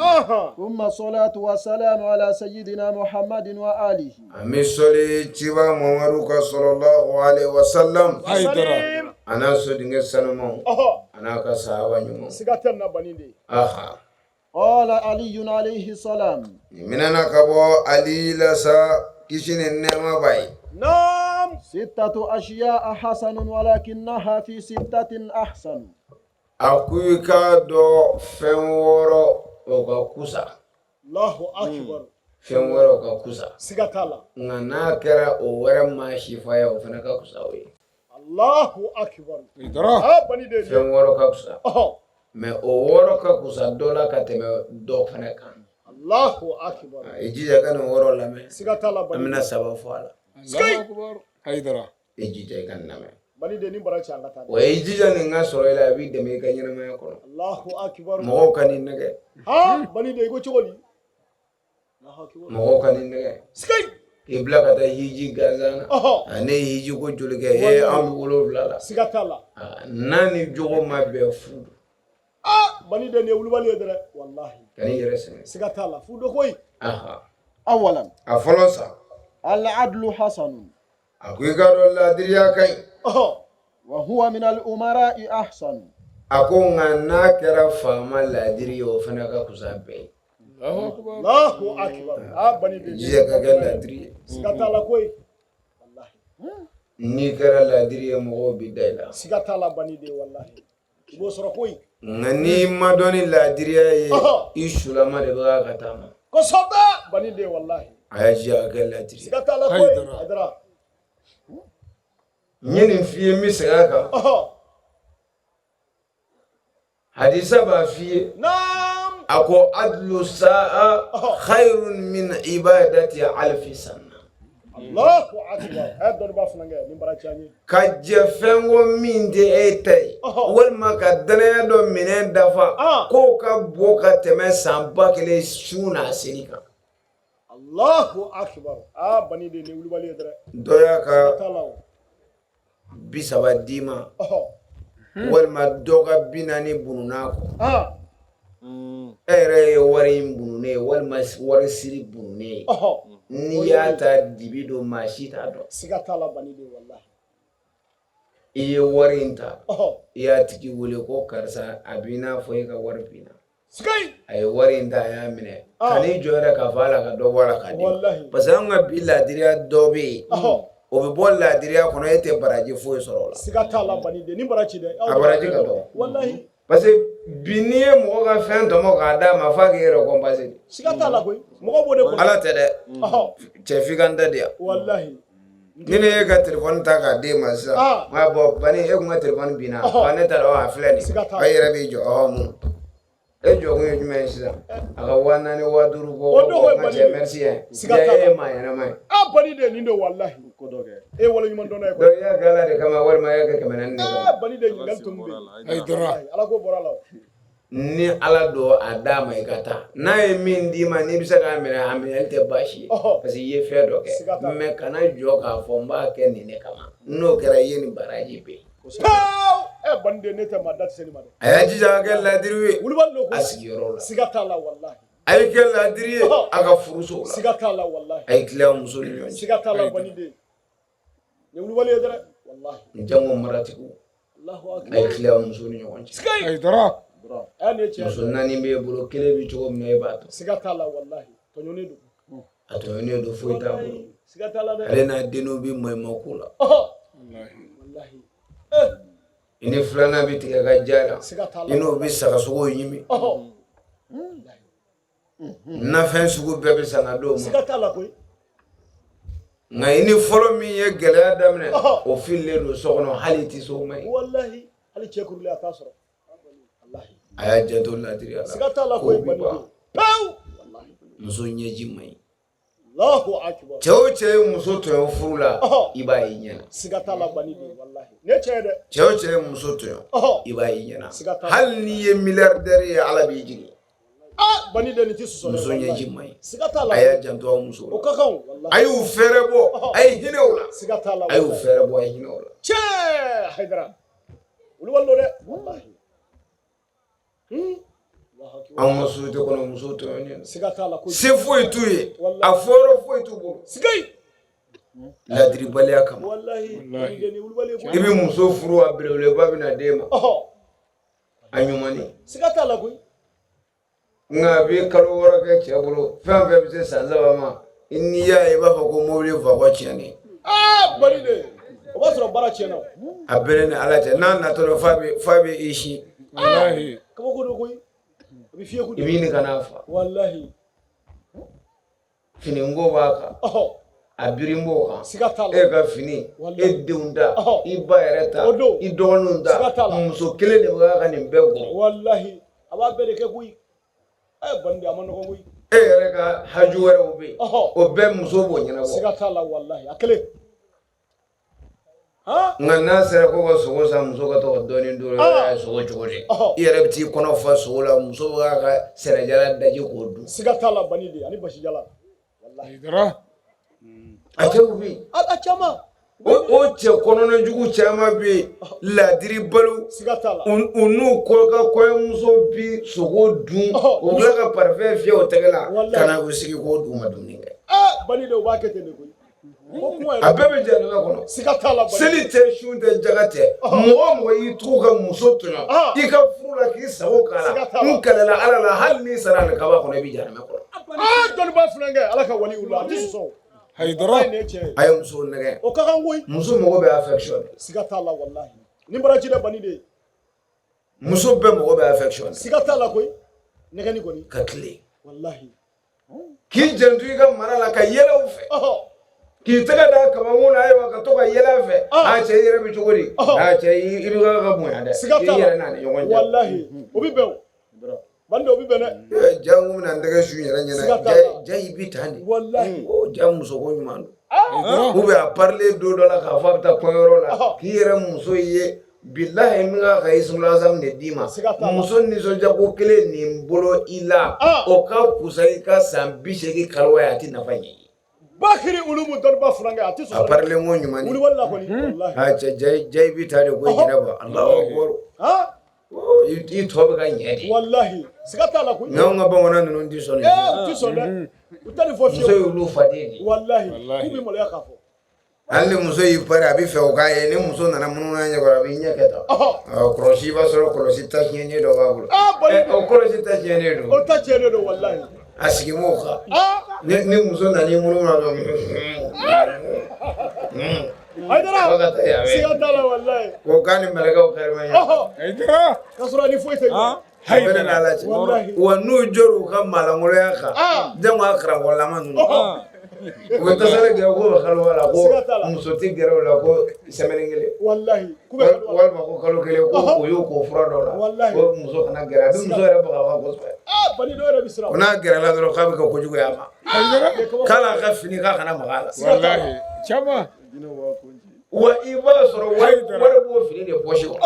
ثم الصلاة والسلام على سيدنا محمد وآله. An bɛ sɔli ciba Muhamadu kan sallallahu alaihi wa sallam. A n'a sodenkɛ sanumanw. A n'a ka sahaba ɲumanw. Siga tɛ nin na bani de. Aha. قال علي عليه السلام. Nin minɛna ka bɔ Ali la sa kisi ni nɛɛma b'a ye. نعم. ستة أشياء حسن ولكنها في ستة أحسن. A ko i k'a dɔn fɛn 6 o ka kusa. Allahu akibar. Fɛn 6 o ka kusa. Siga t'a la. Nka n'a kɛra o wɛrɛ maa sifa ye o fana ka kusa o ye. Allahu akibar. Ah bani de. Fɛn 6 ka kusa. Mais o 6 ka kusa dɔ la ka tɛmɛ dɔ fana kan. Allahu akibar. I jija ka nin 6 lamɛn. Siga t'a la An bani. bɛna 3 fɔ a la. Hayidara. I jija i ka nin lamɛn. Bani de ni bara cɛ an ka taa. Wa i jija nin ka sɔrɔ i la a b'i dɛmɛ i ka ɲɛnamaya kɔnɔ. Allahu akibar. Mɔgɔw ka n'i nɛgɛ. Ha bani de i ko cogo di? Allahu akibar. Mɔgɔw ka n'i nɛgɛ. Sigai. K'i bila ka taa hiji gansan na. A ne ye hiji ko joli kɛ ee an bɛ 7 la. Siga t'a la. N'a ni jogo ma bɛn fu don. Ah bani de nin ye wulibali ye dɛ walahi. Kan'i yɛrɛ sɛgɛn. Siga t'a la fu dɔ koyi. Aha. أولا. A fɔlɔ sa. العدل حسن. A ko i k'a dɔn laadiriya ka ɲi. وهو من الأمراء أحسن. A ko nka n'a kɛra faama laadiri ye o fana ka kusa bɛɛ ye. Allahu akibar. Ah bani de. Jija ka kɛ laadiri ye. Siga t'a la koyi. N'i kɛra laadiri ye mɔgɔw b'i da i la. Siga t'a la bani de walahi. I b'o sɔrɔ koyi. Nka n'i ma dɔn ni laadiriya ye i sulama de bɛ ka taama. Kosɛbɛ bani de walahi. A y'a jija ka kɛ laadiri ye. Siga t'a la koyi. Hayidara. N ye nin f'i ye n bɛ segin a kan. Hadisa b'a f'i ye. Naam. A ko adlu sa'a khayrun min ibadati alfi sana. Allahu akbar. Ɛ dɔnniba funankɛ nin bara diya n ye. Ka jɛ fɛn kɔ min tɛ e ta ye, walima ka danaya dɔ minɛn dafa, k'o ka bon ka tɛmɛ san 1000 sun n'a seli kan. Allahu akbar. Aa bani de nin wulibali ye dɛ. Dɔ y'a ka 30 d'i ma, walima dɔ ka 40 bunun'a kɔ. E yɛrɛ ye wari in bununnen ye walima wari siri bununnen ye, n'i y'a ta dibi don, maa si t'a dɔn. Siga t'a la bani de walahi. I ye wari in ta, i y'a tigi wele ko karisa, a b'i n'a fɔ e ka wari binna. A ye wari in ta, a y'a minɛ ka n'i jɔ yɛrɛ k'a fɔ a la ka dɔ bɔ a la k'a di, parce que an ka bi laadiriya dɔ bɛ yen, o bɛ bɔ laadiriya kɔnɔ, e tɛ baraji foyi sɔrɔ o la. Siga t'a la bani de, ni baraji dɛ. A baraji ka dɔgɔ. Walahi. Parce que bi n'i ye mɔgɔ ka fɛn tɔmɔ k'a d'a ma, f'a k'i récompenser. Siga t'a la koyi, mɔgɔ b'o de kɔnɔ. Ala tɛ dɛ, cɛ f'i ka n ta di yan. Walahi. Ni ne ye ka telefɔni ta k'a d'e ma sisan, n k'a bɔn bani, e kun ka telefɔni binna, ne ta la, a filɛ nin ye, e yɛrɛ b'i jɔ, mun e jɔ kun ye jumɛn ye sisan? A ka 4000 5000 bɔ, o n ka cɛ merci hein, e ye maa ɲɛnama ye. A bani de nin don walahi, ko dɔ kɛ, e wale ɲuman dɔnna ye. Donc i y'a kɛ Ala de kama walima i y'a kɛ 400 de kama? Bani de ɲininkali tun bɛ yen, Ala ko bɔra la. Ni Ala don a d'a ma i ka taa, n'a ye min d'i ma n'i bɛ se k'a minɛ, a minɛli tɛ baasi ye, parce que i ye fɛn dɔ kɛ, mais kana jɔ k'a fɔ n b'a kɛ nin de kama, n'o kɛra i ye nin baraji bɛ yen. Ɛ bani de, ne tɛ maa da tɛ se nin ma dɛ. A y'a jija ka kɛ laadiri ye. Wulibali don a sigiyɔrɔ la. Siga t'a la walahi. A ye kɛ laadiri ye a ka furuso la. Siga t'a la walahi. A ye tilen a muso ni ɲɔgɔn cɛ. Siga t'a la bani de. Nin ye wulibali ye dɛ walahi. N jango maratigiw. A ye tilen a muso ni ɲɔgɔn cɛ. Siga ye. Ɛ nin ye tiɲɛ ye. Muso 4 b'e bolo, kelen bɛ cogo min na e b'a dɔn. Siga t'a la walahi. Tɔɲɔnen don. A tɔɲɔnen don, foyi t'a bolo. Siga t'a la dɛ. Ale n'a denninw bɛ maɲumako la. Walahi. I ni filanan bɛ tigɛ ka ja la, i n'o bɛ sagasogo ɲimi, nafɛn sugu bɛɛ bɛ san ka d'o ma. Siga t'a la koyi. Nka i ni fɔlɔ min ye gɛlɛya daminɛ, o fililen don so kɔnɔ, hali i tɛ se o ma yen. Walahi, hali cɛ kurulen a t'a sɔrɔ. A y'a janto laadiriya la. Siga t'a la koyi. Kow bɛ ban. Muso ɲɛji man ɲi. Allahu akbar. Cɛ o cɛ ye muso tɔɲɔ furu la, i b'a ye ɲɛna. Siga t'a la bani de walahi. Ne cɛ ye dɛ. Cɛ o cɛ ye muso tɔɲɔ, i b'a ye ɲɛna. Hali n'i ye milliardaire ye, Ala b'i jigin. Ah bani de nin tɛ sɔsɔ dɛ. Muso ɲɛji man ɲi. Siga t'a la. A y'a janto aw muso la. O ka kan walahi. A y'u fɛɛrɛ bɔ, a ye hinɛ u la. Siga t'a la. A y'u fɛɛrɛ bɔ, a ye hinɛ u la. Cɛ Hayidara. Wulibali don dɛ walahi. Anw ka société kɔnɔ, muso tɔɲɔnen don. Siga t'a la koyi. Se foyi t'u ye, a fɔyɔrɔ foyi t'u bolo. Siga ye. Ladiribaliya kama. Walahi. Bani de nin wulibali ye koyi. I bɛ muso furu, a belebeleba bɛ na d'e ma. A ɲumanni. Siga t'a la koyi. Nka a bɛ kalo 6 kɛ cɛ bolo, fɛn o fɛn bɛ se san 3 ma, n'i y'a ye i b'a fɔ ko mobili fakɔ tiɲɛnen. Aa bani de, o b'a sɔrɔ baara tiɲɛna. A bɛɛ ni Ala cɛ, n'a natɔ fa bɛ i sin. Walahi. Kabako don koyi. A bɛ fiyɛ I bɛ ɲini ka n'a fa. Walahi. Finiko b'a kan. A birin b'o kan. Siga t'a la. E ka fini, e denw ta, i ba yɛrɛ ta, i dɔgɔninw ta, muso kelen de bɛ ka nin bɛɛ gɔn. Walahi. A b'a bɛɛ de kɛ koyi. Ɛ bani de a ma nɔgɔn koyi. E yɛrɛ ka haju wɛrɛw bɛ yen, o bɛɛ muso b'o ɲɛnabɔ. Siga t'a la walahi, a kelen. Nka n'a sera ko ka sogo san, muso ka to ka dɔɔnin dun, a ye sogo cogo di? I yɛrɛ bɛ t'i kɔnɔ fa sogo la, muso b'a ka sɛnɛjala daji k'o dun. Siga t'a la bani de ani basijala. Walahi. A cɛw bɛ yen. A caman. O cɛ kɔnɔna jugu caman bɛ yen, laadiri balo. Siga t'a la. U n'u kɔ ka kɔɲɔmuso bi sogo dun, u tila ka parfum fiyɛ o tɛgɛ la, ka na u sigi k'o d'u ma dumuni kɛ. Bani de u b'a kɛ ten de koyi. A bɛɛ bɛ jahanama kɔnɔ. Siga t'a la. Seli tɛ, sun tɛ, jaga tɛ. Mɔgɔ o mɔgɔ y'i tugu ka muso tɔɲɔ i ka furu la k'i sago k'a la, n kalela Ala la, hali n'i sara alikaba kɔnɔ, i bɛ jahanama kɔnɔ. Dɔnniba funankɛ, Ala ka wali la, a tɛ sɔsɔ. Hayidara, a ye muso nɛgɛ. O ka kan koyi. Muso mago bɛ affection. Siga t'a la walahi. Ni baraji dɛ bani de. Muso bɛɛ mago bɛ affection. Siga t'a la koyi. Nɛgɛni kɔni. Ka tilen. Walahi. K'i janto i ka mara la, ka yɛlɛ u fɛ. K'i tɛgɛ da kamakun na, ayiwa, ka to ka yɛlɛ a fɛ. A cɛ, i yɛrɛ bɛ cogo di? A cɛ, i bɛ ka bonya dɛ. Siga t'a la. I yɛrɛ n'a ni ɲɔgɔn cɛ. Walahi. O bɛ bɛn o. Bani de o bɛ bɛn dɛ. Ja n kun bɛna n tɛgɛ su n yɛrɛ ɲɛna. Siga t'a la. Ja i bɛ tan de. Walahi. O ja muso ko ɲuman don. Ou bien a parilen don dɔ la k'a fɔ a bɛ taa kɔɲɔyɔrɔ la, k'i yɛrɛ muso ye, bilahi min kan ka ismul azam de d'i ma. Muso nisɔndiyako kelen nin bolo i la, o ka kusa i ka san 80 kaliwa ye, a tɛ nafa ɲɛ i ye. Bakiri ulumu dɔnniba furakɛ a tɛ A parilen ko ɲuman ni wulibali la kɔni, walahi. A cɛ jayi bi ta de ko Jɛnɛba, Alahu akibaru, i tɔ bɛ ka ɲɛ de. Walahi, siga t'a la koyi. Nka anw ka bamanan ninnu tɛ sɔn nin. Ee, u tɛ sɔn dɛ, u tɛ nin fɔ Muso fiyewu. y'olu faden de ye. Walahi, k'u bɛ maloya k'a fɔ. Hali ni muso y'i pari, a bɛ fɛ o k'a ye. Ni muso nana munumunu a ɲɛkɔrɔ, a b'i ɲɛ kɛ tan. Kɔlɔsi, i b'a sɔrɔ kɔlɔsi ta tiɲɛnen dɔ b'a bolo. O kɔlɔsi ta tiɲɛnen don. O ta tiɲɛnen don, walahi. A sigi m'o kan. Ni muso nana i munumunu a dɔrɔn. Hayidara, Fo ka taa yan. Siga t'a la, walahi. Ko k'a ni mɛlɛkɛw kari ma ɲɛ. K'a sɔrɔ a ni foyi tɛ ɲɔgɔn. A bɛ ne n'Ala cɛ. Walahi. Wa n'u jɔr'u ka maalankolonya kan, jango a karamɔgɔlama ninnu, u bɛ tasali kɛ k'u bɛ kaliwa la, ko muso tɛ gɛrɛ u la ko semaine kelen. Walahi. Walima ko kalo kelen, ko o y'o ko fura dɔ la, ko muso kana gɛrɛ. A bɛ muso yɛrɛ bagabaga kosɛbɛ. Bani dɔw yɛrɛ bɛ siran. Ko n'a gɛrɛla dɔrɔn, k'a bɛ kɛ kojugu ye a ma, k'ale ka fini k'a kana maga a la. Walahi, caman. Wa i b'a sɔrɔ wari b'o fini de poche kɔnɔ.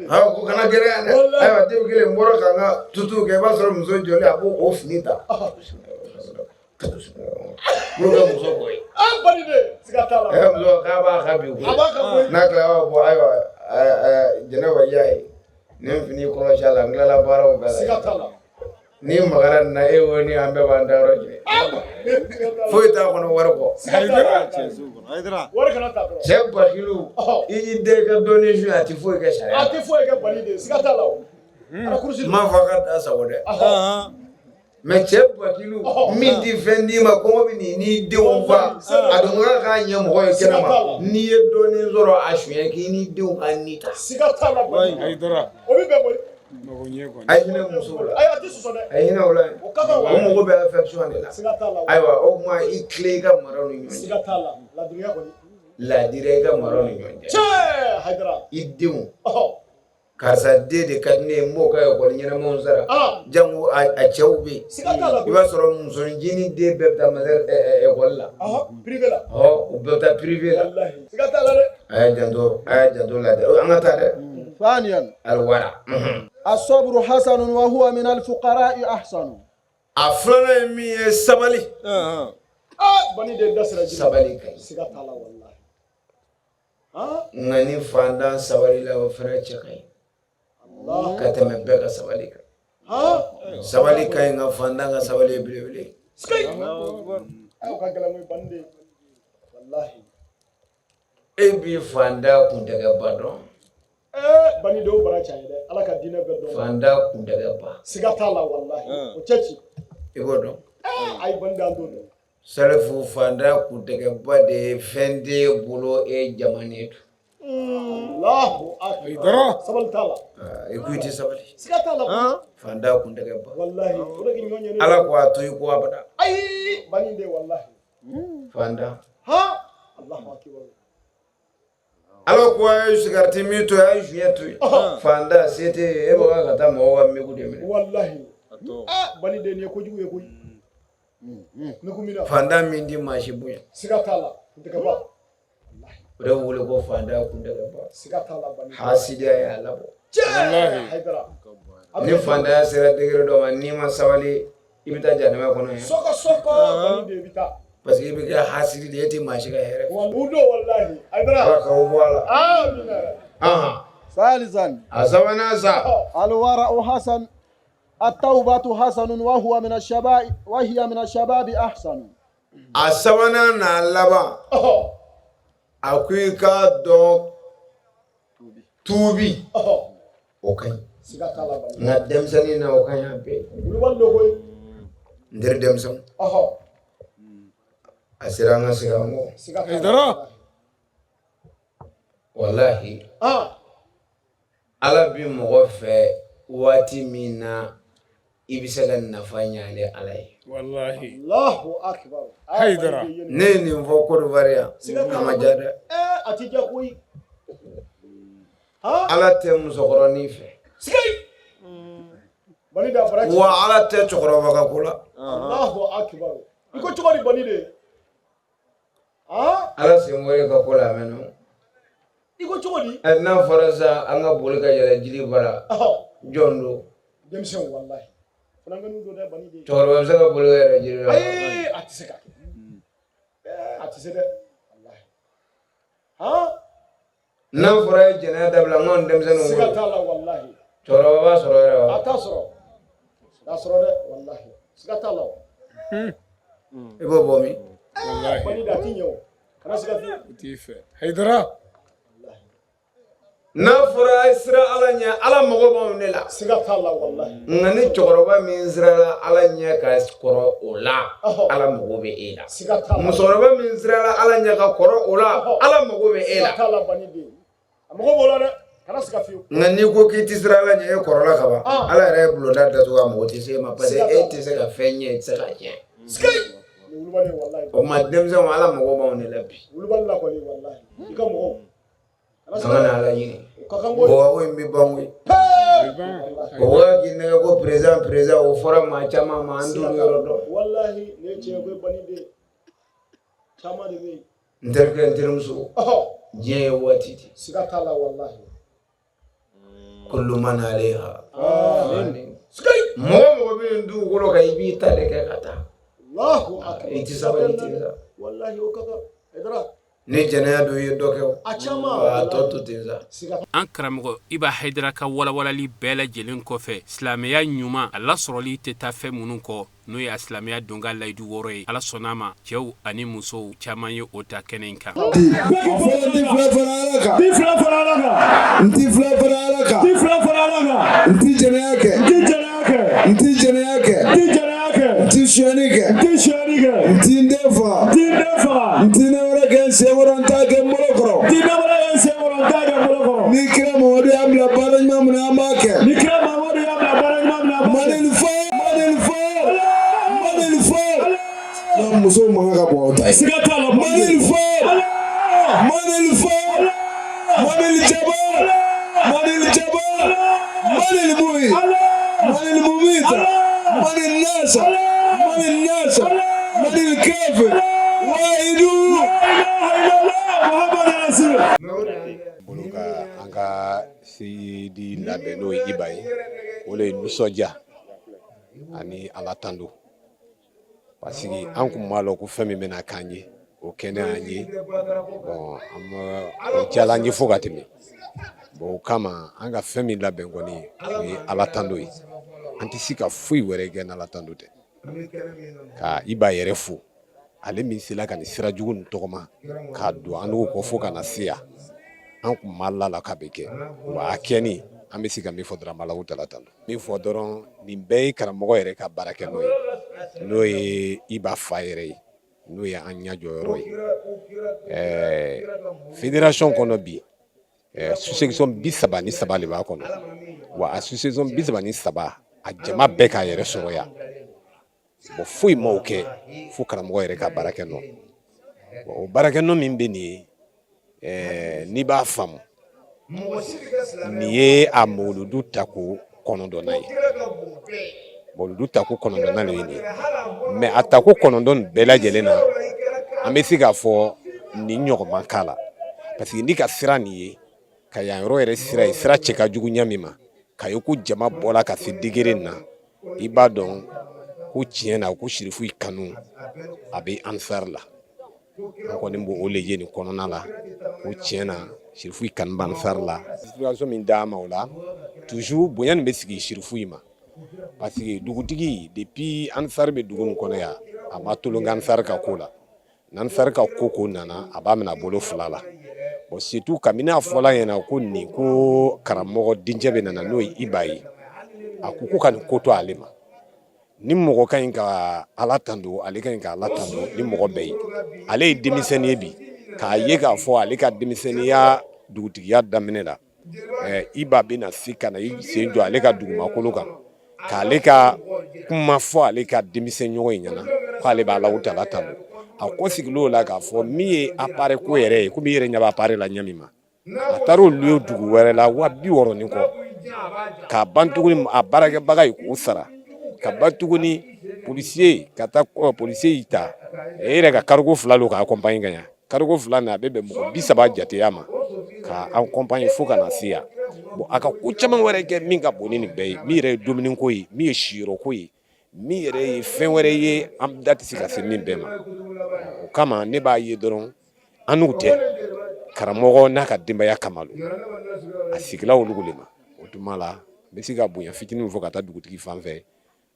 Awɔ, ko kana gɛrɛ yan dɛ. Ayiwa, den kelen n bɔra ka n ka tutu kɛ, i b'a sɔrɔ muso jɔlen, a b'o o fini ta pour que muso k'o ye. Bani de, siga t'a la. Ɛ, muso k'a b'a ka bi koyi. A b'a ka koyi. N'a tilala, a b'a fɔ ayiwa, Jɛnɛba, y'a ye nin fini kɔlɔsi a la, n tilala baaraw bɛɛ la. Siga t'a la. N'i magara nin na, e wo ni an bɛɛ b'an dayɔrɔ ɲini. Foyi t'a kɔnɔ wari kɔ. Wari kana ta dɔrɔn. Cɛ bakilu, i y'i den ka dɔɔnin su, a tɛ foyi kɛ sariya. A tɛ foyi kɛ, bani de, siga t'a la o. Ala kurusi. N m'a fɔ a ka da sago dɛ. Mais cɛ bakilu min tɛ fɛn d'i ma, kɔngɔ bɛ n'i n'i denw fa, a dun ka k'a ɲɛ mɔgɔ ye kɛnɛma. N'i ye dɔɔnin sɔrɔ, a suɲɛ k'i n'i denw ka ni ta. Siga t'a la, bani. O bɛ bɛn koyi. A ye hinɛ musow la. Ayi, a tɛ sɔsɔ dɛ. A ye hinɛ o la. O ka kan. O mago bɛ affection de la. Siga t'a la. Ayiwa, o tuma i tilen i ka maraw ni ɲɔgɔn cɛ. Siga t'a la. Ladiriya kɔni. Laadiriya i ka maraw ni ɲɔgɔn cɛ. Cɛ Hayidara. I denw. Karisa den de ka di ne ye, n b'o ka ekɔli ɲɛnamaw sara, jango a cɛw bɛ yen. Siga t'a la. I b'a sɔrɔ musoninncinin den bɛɛ bɛ taa ekɔli la. Privé la. U bɛɛ bɛ taa privé la. Siga t'a la dɛ. A y'a janto, a y'a janto la dɛ, an ka taa dɛ. ثانيا Aliwara. الصبر حسن وهو من الفقراء أحسن A filanan ye min ye, sabali. Bani de da sera ji la. Sabali ka ɲi. Siga t'a la, walahi. Nka ni fantan sabali la, o fana cɛ ka ɲi ka tɛmɛ bɛɛ ka sabali kan. Sabali ka ɲi, nka fantan ka sabali ye belebele ye. Aw ka gɛlɛn koyi, bani de. Walahi. E b'i fantan kuntigɛba dɔn. Bani de, o bara cɛ ye dɛ. Ala ka diinɛ bɛɛ dɔn. Fantan kuntigɛba. Siga t'a la, walahi. O cɛ ci. I b'o dɔn. Ayi, bani de, an t'o dɔn. Salifu, fantan kuntigɛba de ye fɛn t'e bolo, e jamanen don. Allahu akbar. Sabali t'a la. I ko i tɛ sabali. Siga t'a la. Fantan kuntigɛba. Walahi. O de k'i ɲɔgɔn ɲɛ ne. Ala ko a to i ko abada. Ayi, bani de, walahi. Fantan. Allahu akbar. Ala ko a ye sigariti min to yen, a ye suɲɛ to yen. Fantan se tɛ e bɛ ka taa mɔgɔw ka migu de minɛ. Walahi. Bani de, nin ye kojugu ye koyi. Ne ko min na. Fantan min tɛ maa si bonya. Siga t'a la. Kuntigɛba. O de bɛ wele ko fantan kuntigɛba. Siga t'a la, bani. Hasidiya y'a labɔ. Cɛ Hayidara. Ni fantanya sera degré dɔ ma, n'i ma sabali, i bɛ taa jahanama kɔnɔ yen. Sɔkɔ sɔkɔ, bani de, i bɛ taa. Parce que i bɛ kɛ hasidi de ye, e tɛ maa si ka hɛrɛ fɛ. Wa u don, walahi. Hayidara. Ala k'aw bɔ a la. Amina. ثالثا A sabanan sa. الورع حسن التوبة حسن وهو من الشباب وهي من الشباب أحسن A sabanan n'a laban, a ko i k'a dɔn tuubi, o ka ɲi. Siga t'a la, bani. Nka denmisɛnnin na, o ka ɲi a bɛɛ. Wulibali don koyi. N teri denmisɛnw, a sera an ka segin an kɔ. Siga t'a la. Walahi, Ala bi mɔgɔ fɛ waati min na i bɛ se ka nafa ɲɛ ale Ala ye. Walahi. Allahu akbar. Hayidara. Ne ye nin fɔ Côte d'Ivoire yan, a ma diya dɛ. A ti diya koyi. Ala tɛ musokɔrɔnin fɛ. Sigai. Bani da fara. Wa Ala tɛ cɛkɔrɔba ka ko la. Allahu akbar. I ko cogo di, bani de? Ala sen bɔra e ka ko la a mɛnna. I ko cogo di? N'a fɔra sisan an ka boli ka yɛlɛ jiri bara, jɔn don? Denmisɛnw, walahi. Fulankɛninw don dɛ, bani den. Cɛkɔrɔba bɛ se ka boli ka yɛlɛ jiri la? Ayi, a tɛ se ka kɛ. A tɛ se dɛ. Walahi. Han? N'a fɔra ye jɛnɛya dabila, n k'anw denmisɛnninw Siga t'a la, walahi. Cɛkɔrɔba b'a sɔrɔ yɛrɛ wa? A t'a sɔrɔ. A t'a sɔrɔ dɛ, walahi. Siga t'a la. I b'o bɔ min? Bani den, a t'i ɲɛ o. Kana siga fiyewu. U t'i fɛ. Hayidara. N'a fɔra a ye siran Ala ɲɛ, Ala mago b'anw de la. Siga t'a la, walahi. Nka ni cɛkɔrɔba min sirala Ala ɲɛ ka kɔrɔ o la, Ala mago bɛ e la. Siga t'a la. Musokɔrɔba min sirala Ala ɲɛ ka kɔrɔ o la, Ala mago bɛ e la. Siga t'a la, bani den. A mago b'o la dɛ. Kana siga fiyewu. Nka n'i ko k'i tɛ siran Ala ɲɛ, e kɔrɔla ka ban, Ala yɛrɛ ye bulonda datugu, a mago tɛ se e ma parce que e tɛ se ka fɛn ɲɛ, e tɛ se k'a tiɲɛ. Siga. Nin wulibali walahi. O tuma denmisɛnw, Ala mago b'anw de la bi. Wulibali la kɔni, walahi. I ka mɔgɔw. An ka na Ala ɲini. O ka kan koyi. O in bɛ ban koyi. O waa k'i nɛgɛ ko président président, o fɔra maa caman ma, an t'olu yɔrɔ dɔn. Walahi, nin ye tiɲɛ koyi, bani den. Caman de bɛ yen. N terikɛ, n terimuso, diɲɛ ye waati de. Siga t'a la, walahi. Kullu man alayha. Mɔgɔ mɔgɔ bɛ nin dugukolo kan, i b'i ta de kɛ ka taa. Allahu akbar. I tɛ sabali ten sa. Walahi, o ka kan. Hayidara. Ni jɛnɛya don, i ye dɔ kɛ o. A caman. A tɔ to ten sa. An karamɔgɔ Iba Hayidara ka walawalali bɛɛ lajɛlen kɔfɛ, silamɛya ɲuman a lasɔrɔli tɛ taa fɛn minnu kɔ, n'o ye a silamɛya donka layidu wɔɔrɔ ye, Ala sɔnna a ma, cɛw ani musow caman ye o ta kɛnɛ in kan. N ti fila fara Ala kan. N ti fila fara Ala kan. N ti fila fara Ala kan. N ti fila fara Ala kan. N ti jɛnɛya kɛ. N ti jɛnɛya kɛ. N ti jɛnɛya kɛ. N ti jɛnɛya kɛ. N ti sonyɛni kɛ. N ti sonyɛni kɛ. N ti n den faga. N ti n den faga. N ti namara kɛ n sen kɔrɔ, n t'a kɛ n bolo kɔrɔ. N ti namara kɛ n sen kɔrɔ, n t'a kɛ n bolo kɔrɔ. Ni kira Mamadu y'an bila baara ɲuman min na, an b'a kɛ. Ni kira Mamadu y'an bila baara ɲuman min na, an b'a kɛ. Maneli fo. Maneli fo. Maneli fo. Non, musow mankan ka bon aw ta ye. Siga t'a la. Maneli fo. Maneli fo. Maneli jaba. Maneli jaba. Maneli muhi. Maneli mumita. Maneli nasa. Maneli nasa. Maneli kafir. Wahidu. La ilaha illallah Muhammadu Rasulullah. Bolo ka an ka seyidi labɛn, n'o ye Iba ye, o le ye nisɔndiya ani Ala tando, parce que an kun b'a lɔn ko fɛn min bɛna k'an ye, o kɛnɛ an ye. Bon, an ma o diyala an ye fo ka tɛmɛ. Bon, o kama an ka fɛn min labɛn kɔni, o ye Ala tando ye. An tɛ se ka foyi wɛrɛ kɛ n'Ala tando tɛ, ka Iba yɛrɛ fo, ale min sela ka nin sira jugu nin tɔgɔma k'a don an n'o kɔ fo ka na se yan. An kun ma la la k'a bɛ kɛ, wa a kɛni, an bɛ se ka min fɔ dɔrɔn, an b'Alahu taala tando. Min fɔ dɔrɔn, nin bɛɛ ye karamɔgɔ yɛrɛ ka baara kɛ n'o ye, n'o ye Iba fa yɛrɛ ye, n'o ye an ɲɛ jɔyɔrɔ ye. Fédération kɔnɔ bi, sous-section 33 de b'a kɔnɔ. Wa a sous-section 33, a jama bɛɛ k'a yɛrɛ sɔrɔ yan. Bon, foyi ma o kɛ fo karamɔgɔ yɛrɛ ka baarakɛ nɔ. O baarakɛ nɔ min bɛ nin ye, n'i b'a faamu, nin ye a mawuludu tako 9nan ye. Mawuludu tako 9nan de ye nin ye. Mais a tako 9 bɛɛ lajɛlen na, an bɛ se k'a fɔ nin ɲɔgɔn ma k'a la, parce que n'i ka sira nin ye, ka yan yɔrɔ yɛrɛ sira ye, sira cɛ ka jugu ɲɛ min ma, k'a ye ko jama bɔra ka se degré nin na, i b'a dɔn ko tiɲɛ na ko sirifu kanu a bɛ ansar la. An kɔni b'o o le ye nin kɔnɔna la, ko tiɲɛ na sirifu kanu bɛ ansar la. Situation min d'a ma o la, toujours bonya nin bɛ sigi sirifu in ma, parce que dugutigi, depuis ansar bɛ dugu nin kɔnɔ yan, a ma tolon ansar ka ko la. N'ansar ka ko nana, a b'a minɛ a bolo fila la. Bon, surtout kabini a fɔla ɲɛna ko nin ko karamɔgɔ dencɛ bɛ nana, n'o ye Iba ye, a ko ko ka nin ko to ale ma. Ni mɔgɔ ka ɲi ka Ala tando, ale ka ɲi ka Ala tando ni mɔgɔ bɛɛ ye. Ale ye denmisɛnnin ye bi, k'a ye k'a fɔ ale ka denmisɛnninya dugutigiya daminɛ la, Iba bɛna se ka na i sen jɔ ale ka dugumakolo kan, k'ale ka kuma fɔ ale ka denmisɛn ɲɔgɔn in ɲɛna k'ale b'a Alahu taala tando. A kɔ sigil'o la k'a fɔ min ye appareil ko yɛrɛ ye, komi i yɛrɛ ɲɛ bɛ appareil la ɲɛ min ma, a taara olu ye dugu wɛrɛ la 60 000 ni kɔ, k'a ban tuguni a baarakɛbaga ye k'o sara, ka ban tuguni policier ka taa policier y'i ta e yɛrɛ ka cargo fila don k'a accompagner ka ɲa. Kariko 2 nin, a bɛ bɛn mɔgɔ 30 jateya ma ka accompagner fo ka na se yan. Bon, a ka ko caman wɛrɛ kɛ min ka bon ni nin bɛɛ ye, min yɛrɛ ye dumuniko ye, min ye siyɔrɔko ye, min yɛrɛ ye fɛn wɛrɛ ye, an da tɛ se ka se min bɛɛ ma. O kama ne b'a ye dɔrɔn, an n'u tɛ, karamɔgɔ n'a ka denbaya kama don, a sigila olu de ma. O tuma la, n bɛ se ka bonya fitinin fɔ ka taa dugutigi fan fɛ,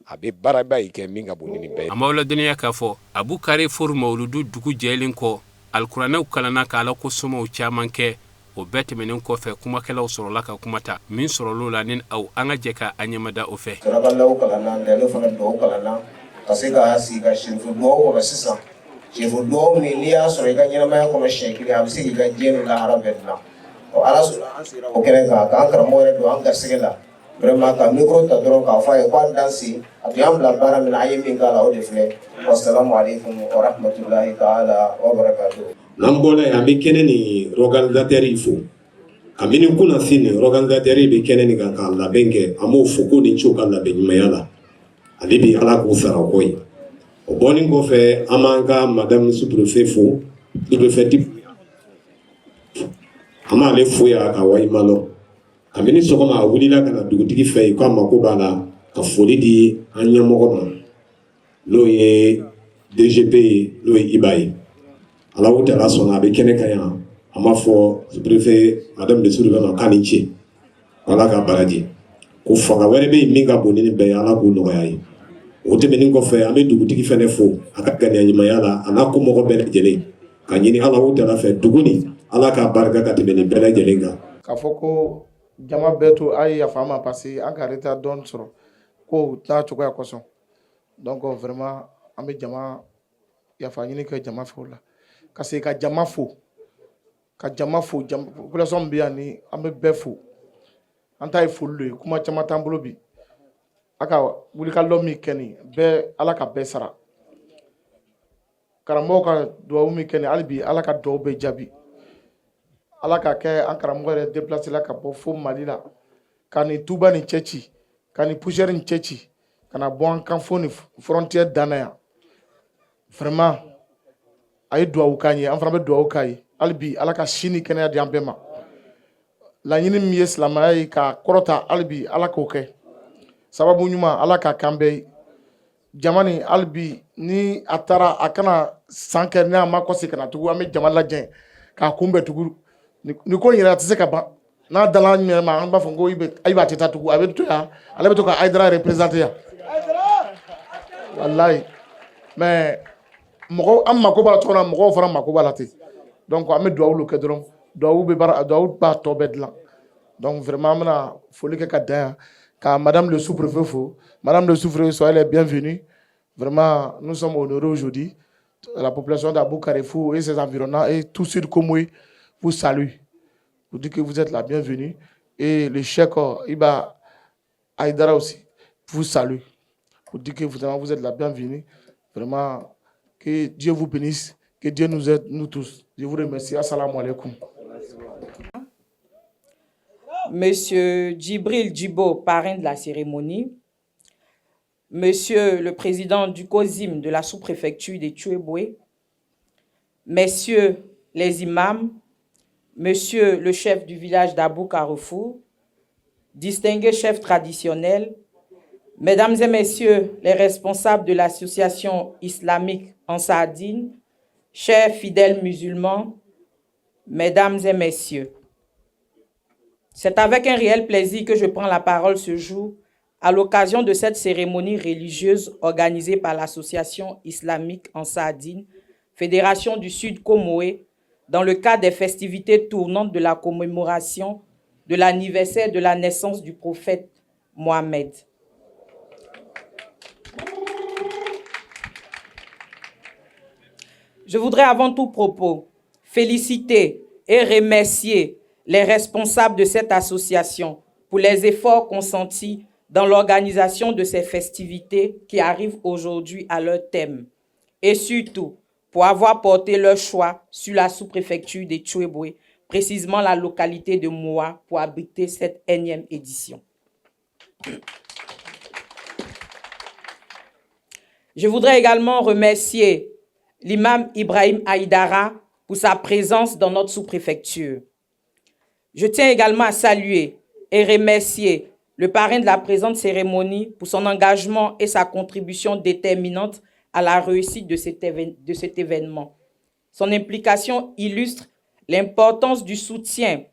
a bɛ baaraba yi kɛ min ka bon ni nin bɛɛ ye. An b'aw ladɔnniya k'a fɔ Abu Karefour mawuludu dugu jɛlen kɔ, alikuranɛw kalanna ka ala ko somaw caman kɛ. O bɛɛ tɛmɛnen kɔfɛ, kumakɛlaw sɔrɔla ka kuma ta. Min sɔrɔl'o la, ni aw, an ka jɛ ka an ɲɛmada o fɛ. Sarakalaw kalanna, ale fana dugawu kalanna ka se ka sigi ka sirifu dugawu kɔnɔ sisan. Sirifu dugawu min n'i y'a sɔrɔ i ka ɲɛnamaya kɔnɔ siɲɛ kelen, a bɛ se k'i ka diɲɛ ni lahara bɛɛ dilan. Ɔ, Ala sɔnna, an sigira o kɛnɛ kan k'an karamɔgɔ yɛrɛ don an garisɛgɛ la. Vraiment, ka micro ta dɔrɔn k'a fɔ a ye k'a danse, a tun y'an bila baara min na, an ye min k'a la, o de filɛ. Wasalamu aleykum wa rahmatulahi taala wa barakatuhu. N'an bɔra yen, an bɛ kɛnɛ ni organisateur fo. Kabini kunasini, organisateur bɛ kɛnɛ nin kan k'a labɛn kɛ, an b'o fo ko ni ce u ka labɛn ɲumanya la. Ale bi Ala k'u sara kɔ ye. O bɔlen kɔfɛ, an b'an ka madame sous-préfet fo, sous-préfet, an b'ale fo yan ka waleɲuman dɔn. Kabini sɔgɔma a wulila ka na dugutigi fɛ yen k'a mako b'a la ka foli di an ɲɛmɔgɔ ma, n'o ye DGP ye, n'o ye Iba ye. Alahu taala sɔnna, a bɛ kɛnɛ kan yan. An b'a fɔ sous-préfet, madame de sous-préfet ma k'a ni ce, Ala ka baraji. Ko fanga wɛrɛ bɛ yen min ka bon ni nin bɛɛ ye, Ala k'o nɔgɔya ye. O tɛmɛnen kɔfɛ, an bɛ dugutigi fɛnɛ fo a ka ganiya ɲumanya la, a n'a komɔgɔ bɛɛ lajɛlen, ka ɲini Alahu taala fɛ, dugu nin, Ala k'a barika ka tɛmɛ nin bɛɛ lajɛlen kan. K'a fɔ ko jama bɛɛ to, a ye yafa an ma, parce que an ka retard dɔɔni sɔrɔ kow n'a cogoya kosɔn. Donc vraiment, an bɛ jama yafa ɲini kɛ jama fɛ o la, ka segin ka jama fo, ka jama fo, population min bɛ yan ni, an bɛ bɛɛ fo. An ta ye foli de ye, kuma caman t'an bolo bi. A ka wulikajɔ min kɛ nin bɛɛ, Ala ka bɛɛ sara. Karamɔgɔw ka dugawu min kɛ nin, hali bi Ala ka dugawu bɛɛ jaabi. Ala ka kɛ an karamɔgɔ yɛrɛ déplacé la ka bɔ fo Mali la, ka nin tuba nin cɛ ci, ka nin poussière nin cɛ ci, ka na bɔ an kan fo nin frontière dan na yan. Vraiment, a ye dugawu k'an ye, an fana bɛ dugawu k'a ye. Hali bi Ala ka si ni kɛnɛya di an bɛɛ ma. Laɲini min ye silamɛya ye k'a kɔrɔta, hali bi Ala k'o kɛ sababu ɲuman, Ala k'a k'an bɛɛ ye. Jama ni, hali bi ni a taara, a kana san kɛ n'a ma kɔsi ka na tugun. An bɛ jama lajɛ k'a kunbɛn tugun. Ni ko in yɛrɛ, a tɛ se ka ban. N'a dala an yɛrɛ ma, an b'a fɔ ko i b'a tɛ taa tugun, a bɛ to yan, ale bɛ to ka Hayidara représenter yan, walayi. Mais mɔgɔw, an mako b'a la cogo min na, mɔgɔw fana mako b'a la ten. Donc an bɛ dugawu kɛ dɔrɔn, dugawu bɛ baara, dugawu b'a tɔ bɛɛ dilan. Donc vraiment, an bɛna foli kɛ ka dan yan, ka madame le sous-préfet fo. Madame le sous-préfet, soyez les bienvenus. Vraiment, nous sommes honorés aujourd'hui. La population d'Abou Carrefour et ses environnants et tout Sud Comoé vous salue, vous dit que vous êtes la bienvenue, et le cheikh Iba Aïdara aussi vous salue, vous dit que vraiment vous êtes la bienvenue. Vraiment, que Dieu vous bénisse, que Dieu nous aide, nous tous. Je vous remercie. Assalamu alaikum. Monsieur Djibril Djibo, parrain de la cérémonie, Monsieur le président du COSIM de la sous-préfecture de Tuéboué, Messieurs les imams, Monsieur le chef du village d'Abou Carrefour, distingués chefs traditionnels, Mesdames et Messieurs les responsables de l'association islamique Ansar Dine, chers fidèles musulmans, Mesdames et Messieurs, c'est avec un réel plaisir que je prends la parole ce jour à l'occasion de cette cérémonie religieuse organisée par l'association islamique Ansar Dine, Fédération du Sud Comoé, dans le cadre des festivités tournantes de la commémoration de l'anniversaire de la naissance du prophète Mohammed. Je voudrais avant tout propos féliciter et remercier les responsables de cette association pour les efforts consentis dans l'organisation de ces festivités qui arrivent aujourd'hui à leur thème et surtout pour avoir porté leur choix sur la sous-préfecture de Tuéboué, précisément la localité de Moa, pour abriter cette énième édition. Je voudrais également remercier l'imam Ibrahim Aïdara pour sa présence dans notre sous-préfecture. Je tiens également à saluer et remercier le parrain de la présente cérémonie pour son engagement et sa contribution déterminante à la réussite de cet, de cet événement. Son implication illustre l'importance du soutien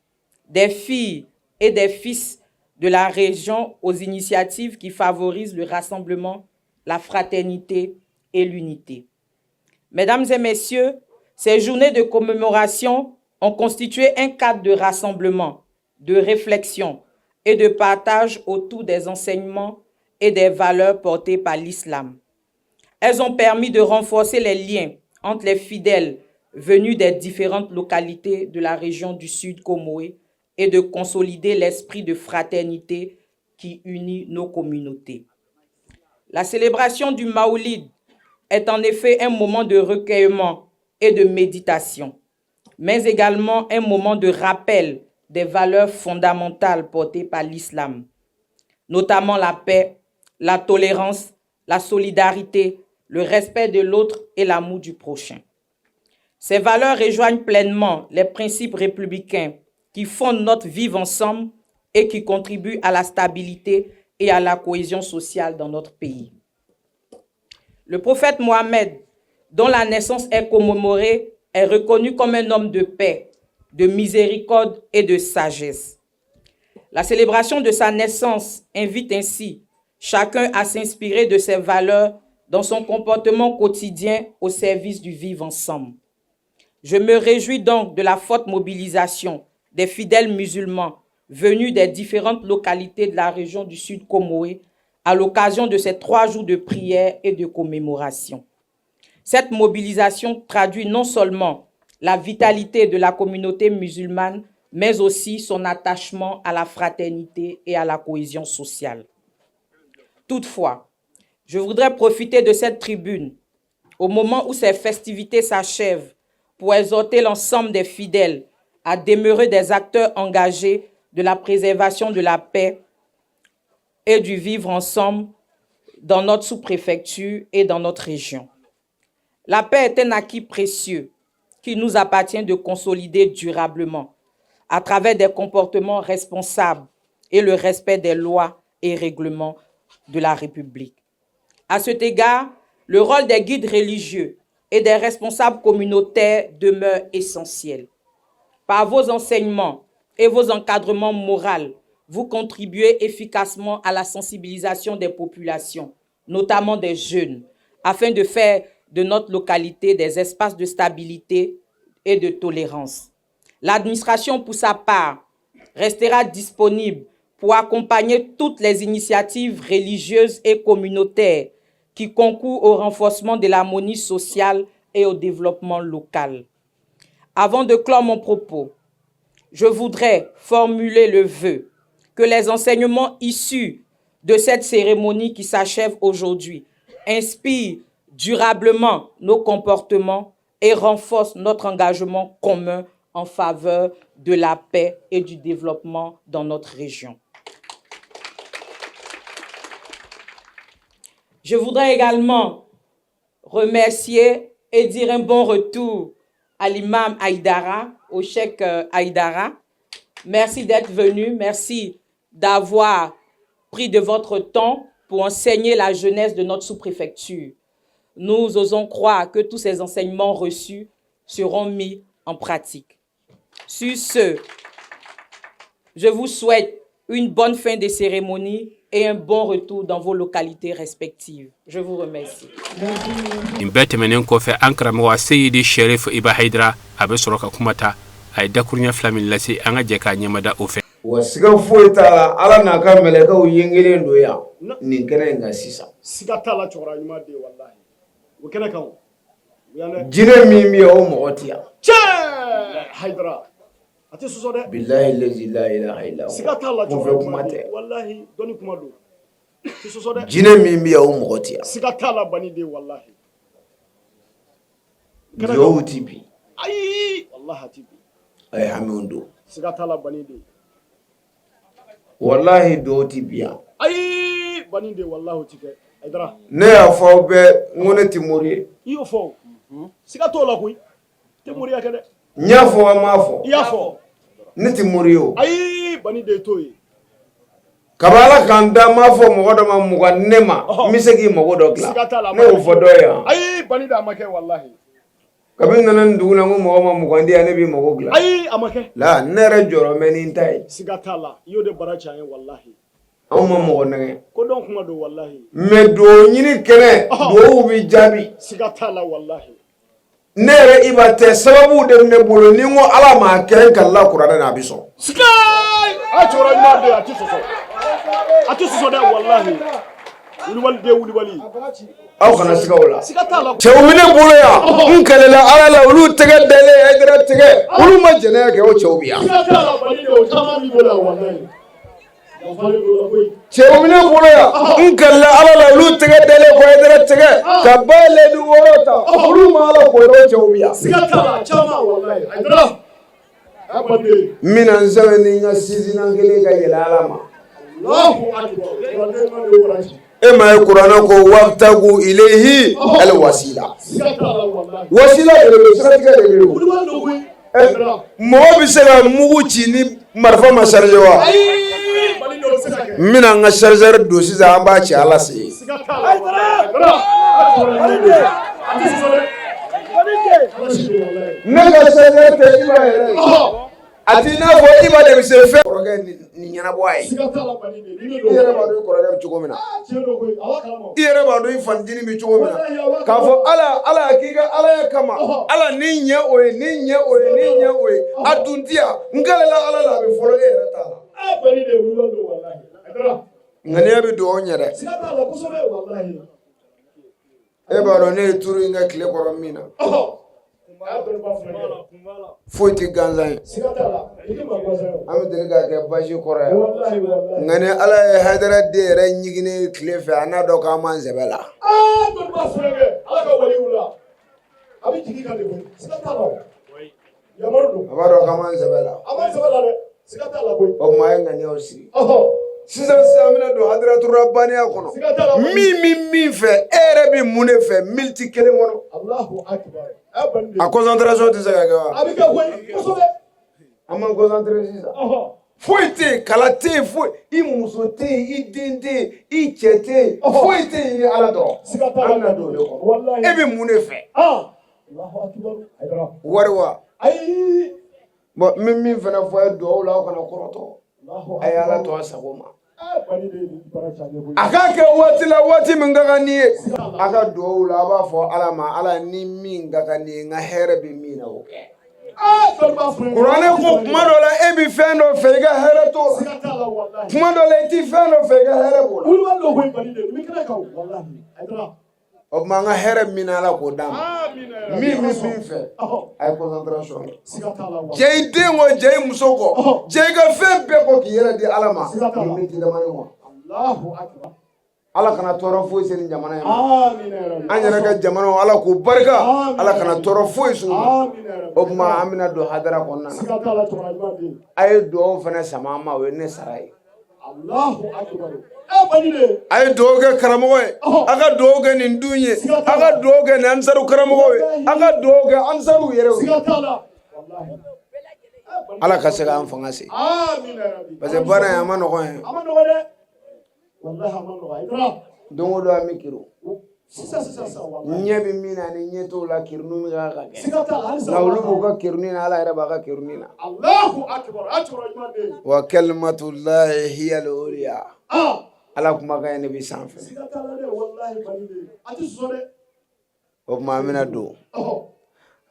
des filles et des fils de la région aux initiatives qui favorisent le rassemblement, la fraternité et l'unité. Mesdames et messieurs, ces journées de commémoration ont constitué un cadre de rassemblement, de réflexion et de partage autour des enseignements et des valeurs portées par l'islam. Elles ont permis de renforcer les liens entre les fidèles venus des différentes localités de la région du Sud Comoé et de consolider l'esprit de fraternité qui unit nos communautés. La célébration du Maoulid est en effet un moment de recueillement et de méditation, mais également un moment de rappel des valeurs fondamentales portées par l'islam, notamment la paix, la tolérance, la solidarité, le respect de l'autre et l'amour du prochain. Ces valeurs rejoignent pleinement les principes républicains qui fondent notre vivre ensemble et qui contribuent à la stabilité et à la cohésion sociale dans notre pays. Le prophète Mohammed, dont la naissance est commémorée, est reconnu comme un homme de paix, de miséricorde et de sagesse. La célébration de sa naissance invite ainsi chacun à s'inspirer de ses valeurs dans son comportement quotidien au service du vivre ensemble. Je me réjouis donc de la forte mobilisation des fidèles musulmans venus des différentes localités de la région du Sud Comoé à l'occasion de ces trois jours de prière et de commémoration. Cette mobilisation traduit non seulement la vitalité de la communauté musulmane, mais aussi son attachement à la fraternité et à la cohésion sociale. Toutefois, je voudrais profiter de cette tribune, au moment où ces festivités s'achèvent, pour exhorter l'ensemble des fidèles à demeurer des acteurs engagés de la préservation de la paix et du vivre ensemble dans notre sous-préfecture et dans notre région. La paix est un acquis précieux qui nous appartient de consolider durablement à travers des comportements responsables et le respect des lois et règlements de la République. À cet égard, le rôle des guides religieux et des responsables communautaires demeure essentiel. Par vos enseignements et vos encadrements moraux, vous contribuez efficacement à la sensibilisation des populations, notamment des jeunes, afin de faire de notre localité des espaces de stabilité et de tolérance. L'administration, pour sa part, restera disponible pour accompagner toutes les initiatives religieuses et communautaires qui concourent au renforcement de l'harmonie sociale et au développement local. Avant de clore mon propos, je voudrais formuler le vœu que les enseignements issus de cette cérémonie qui s'achève aujourd'hui inspirent durablement nos comportements et renforcent notre engagement commun en faveur de la paix et du développement dans notre région. Je voudrais également remercier et dire un bon retour à l'imam Aïdara, au cheikh Aïdara. Merci d'être venu, merci d'avoir pris de votre temps pour enseigner la jeunesse de notre sous-préfecture. Nous osons croire que tous ces enseignements reçus seront mis en pratique. Sur ce, je vous souhaite une bonne fin de cérémonie et un bon retour dans vos localités respectives. Je vous remercie. Nin bɛɛ tɛmɛnen kɔfɛ, an karamɔgɔ Seyidi Sherif Iba Hayidara, a bɛ sɔrɔ ka kuma ta. A ye dakuruɲɛ fila min lase, an ka jɛ k'a ɲɛmada o fɛ. Wa siga foyi t'a la, Ala n'a ka mɛlɛkɛw yengelen don yan nin kɛnɛ in kan sisan. Siga t'a la, cɛkɔrɔba ɲuman de, walahi, o kɛnɛ kan o yan dɛ. Jinɛ min bɛ yan, o mɔgɔ tɛ yan. Cɛ Hayidara, a tɛ sɔsɔ dɛ. Bilahi lazi la ilaha illa. Siga t'a la. Kunfɛ Cɛkɔrɔba kuma ɲuman tɛ. de, walahi, dɔnni kuma don, a tɛ sɔsɔ dɛ. Jinɛ min bɛ yan, o mɔgɔ tɛ yan. Siga t'a la, bani de, walahi. Duwawu ti bi. Ayi, walahi, a tɛ bi. A ye hamiw don. Siga t'a la, bani de. Walahi, duwawu ti bi yan. Ayi, bani de, walahi, o ti kɛ, Hayidara. Ne y'a fɔ aw bɛɛ n ko ne tɛ mori ye. I y'o fɔ o, siga t'o la koyi. Tɛ moriya kɛ dɛ. N y'a fɔ wa n m'a fɔ? I y'a fɔ. Ne tɛ mori ye o. Ayi bani den t'o ye. Kabi Ala ka n da n m'a fɔ mɔgɔ dɔ ma 20 di ne ma n bɛ se k'i mago dɔ dilan. Siga t'a la. Ne y'o fɔ dɔ ye yan. Ayi bani den a ma kɛ walahi. Kabi n nana nin dugu la n ko mɔgɔ ma 20 di yan ne b'i mago dilan. Ayi a ma kɛ. La ne yɛrɛ jɔrɔ bɛ ni n ta ye. Siga t'a la i y'o de bara ci an ye walahi. Anw ma mɔgɔ nɛgɛn. Ko dɔn kuma don walahi. Mais dugawu ɲini kɛnɛ dugawu bɛ jaabi. Siga t'a la walahi. Ne yɛrɛ Iba tɛ sababu de bɛ ne bolo ni n ko Ala m'a kɛ n kalila kuranɛ na a bɛ sɔn. Siga a cɛkɔrɔba ɲuman bɛ yen a tɛ sɔsɔ. A tɛ sɔsɔ dɛ walahi. Wulibali den wulibali. Aw kana siga o la. Siga t'a la. Cɛw bɛ ne bolo yan n kalila Ala la olu tɛgɛ dalen Hayidara tɛgɛ olu ma jɛnɛya kɛ o cɛw bɛ yan. Siga t'a la bani den o caman b'i bolo yan walahi. Cɛw bɛ ne bolo yan n kalila Ala la olu tɛgɛ dalen kɔ Hayidara tɛgɛ ka ba layidu wɔɔrɔ ta olu ma Ala ko dɔn cɛw bɛ yan. Siga t'a la caman walahi. Hayidara. A bani den. N bɛna n sɛbɛn ni n ka sinsinnan kelen ka yɛlɛ Ala ma. Allahu akbar. Cɛkɔrɔba den bara ci. E ma ye kuranɛ ko wabtagu ilayhi al wasila. Siga t'a la walahi. Wasila de bɛ yen siratigɛ de bɛ yen. Wulibali don koyi. Mɔgɔ bɛ se ka mugu ci ni marifa ma chargé wa? Ayi bani den o tɛ se ka kɛ. N bɛna n ka chargeur don sisan an b'a ci Ala se ye. Siga t'a la walahi. Bani den a tɛ sɔsɔ dɛ. Bani den. Ala si don walahi. Ne ka chargeur tɛ Iba yɛrɛ ye. A t'i n'a fɔ Iba de bɛ se fɛn. Kɔrɔkɛ nin ɲɛnabɔ a ye. Siga t'a la bani den. I yɛrɛ b'a dɔn i kɔrɔkɛ bɛ cogo min na. Tiɲɛ don koyi a b'a kalama. I yɛrɛ b'a dɔn i fanicinin bɛ cogo min na. K'a fɔ Ala Ala k'i ka Alaya kama Ala ni ɲɛ o ye ni ɲɛ o ye ni ɲɛ o ye a dun ti yan n kalela Ala la a bɛ fɔlɔ e yɛrɛ ta la. A bani den wulibali don walahi. Hayidara. Ŋaniya bɛ dugawu ɲɛ dɛ. Siga t'a la kosɛbɛ walahi. E b'a dɔn ne ye turu in kɛ tile kɔrɔ min na. A dɔnniba filɛ kɛ. Foyi tɛ gansan ye. Siga t'a la. I tɛ maa gansan ye o. An bɛ deli k'a kɛ basi kɔrɔ yan. Walahi walahi. Nka ni Ala ye Hayidara den yɛrɛ ɲiginnen tile fɛ a n'a dɔn k'an b'an sɛbɛ la. Aa dɔnniba filɛ kɛ. Ala ka waliw la. A bɛ jigin kan de koyi. Siga t'a la o. Yamaru don. A b'a dɔn k'an b'an sɛbɛ la. A b'an sɛbɛ la dɛ. Siga t'a la koyi. O tuma a ye ŋaniyaw siri. Ɔhɔ. Sisan sisan an bɛna don hadaratu rabaniya kɔnɔ. Siga t'a la. Min bɛ min fɛ e yɛrɛ bɛ mun de fɛ miniti kelen kɔnɔ. Alahu akibaru. A bani den. A concentration tɛ se ka kɛ wa? A bɛ kɛ koyi kosɛbɛ. An m'an concentrer sisan. Ɔhɔ. Foyi tɛ yen kala tɛ yen foyi i muso tɛ yen i den tɛ yen i cɛ tɛ yen foyi tɛ yen i ni Ala dɔrɔn. Siga t'a la. An bɛna don o de kɔnɔ. Walahi. E bɛ mun de fɛ? Ah. Alahu akibaru. Hayidara. Wari wa? Ayi. Bon n bɛ min fana fɔ a ye dugawu la aw kana kɔrɔtɔ. Alahu A ye Ala to a sago ma. A bani den ye bara ci an ye koyi. A k'a kɛ waati la waati min ka kan n'i ye. A ka dugawu la a b'a fɔ Ala ma Ala ni min ka kan n'i ye n ka hɛrɛ bɛ min na o kɛ. Aa dɔnniba filɛ kɛ. Kuranɛ ko kuma dɔ la e bɛ fɛn dɔ fɛ i ka hɛrɛ t'o la. Siga t'a la walahi. Kuma dɔ la i ti fɛn dɔ fɛ i ka hɛrɛ b'o la. Wulibali don koyi bani den. Nin bɛ kɛnɛ kan o walahi. Hayidara. O tuma an ka hɛrɛ min na Ala k'o d'an ma. Amina ya Rabbi. Min bɛ min fɛ Ɔhɔ. a ye concentration kɛ. Siga t'a la walahi. Jɛ i den kɔ jɛ i muso kɔ jɛ i ka fɛn bɛɛ kɔ k'i yɛrɛ di Ala ma. Siga t'a la. Nin miniti damani kɔnɔ. Allahu akbar. Ala kana tɔɔrɔ foyi se nin jamana in ma. Amina ya Rabbi. An yɛrɛ ka jamana Ala k'u barika. Amina. Ala kana tɔɔrɔ foyi s'u ma. Amina ya Rabbi. O tuma an bɛna don hadara kɔnɔna na. Siga t'a la cɛkɔrɔba ɲuman den. A ye dugawu fana sama an ma o ye ne sara ye. Allahu akbar. Ɛ bani den. A ye dugawu kɛ karamɔgɔ ye. A ka dugawu kɛ nin dun ye. A ka dugawu kɛ nin ansaru karamɔgɔw ye. A ka dugawu kɛ ansaru yɛrɛw ye. Siga t'a la. Walahi. Ala ka se k'an fanga se. Amina ya Rabbi. Parce que baara in a ma nɔgɔn ye. A ma nɔgɔ dɛ. Walahi a ma nɔgɔ. Hayidara. Don o don an bɛ kirin. Sisan sisan sisan walahi. Ɲɛ bɛ min na ni ɲɛ t'o la kirinu min kan ka kɛ. Siga t'a la halisa. Nka olu b'u ka kirinu na Ala yɛrɛ b'a ka kirinu na. Allahu akbar. A cɛkɔrɔba ɲuman den. Wa kalimatullahi hiya al-ulya. Ah. Ala kumakan in de bɛ sanfɛ. Siga t'a la dɛ walahi bani den. A tɛ sɔsɔ dɛ. O tuma an bɛna don. Ɔhɔ.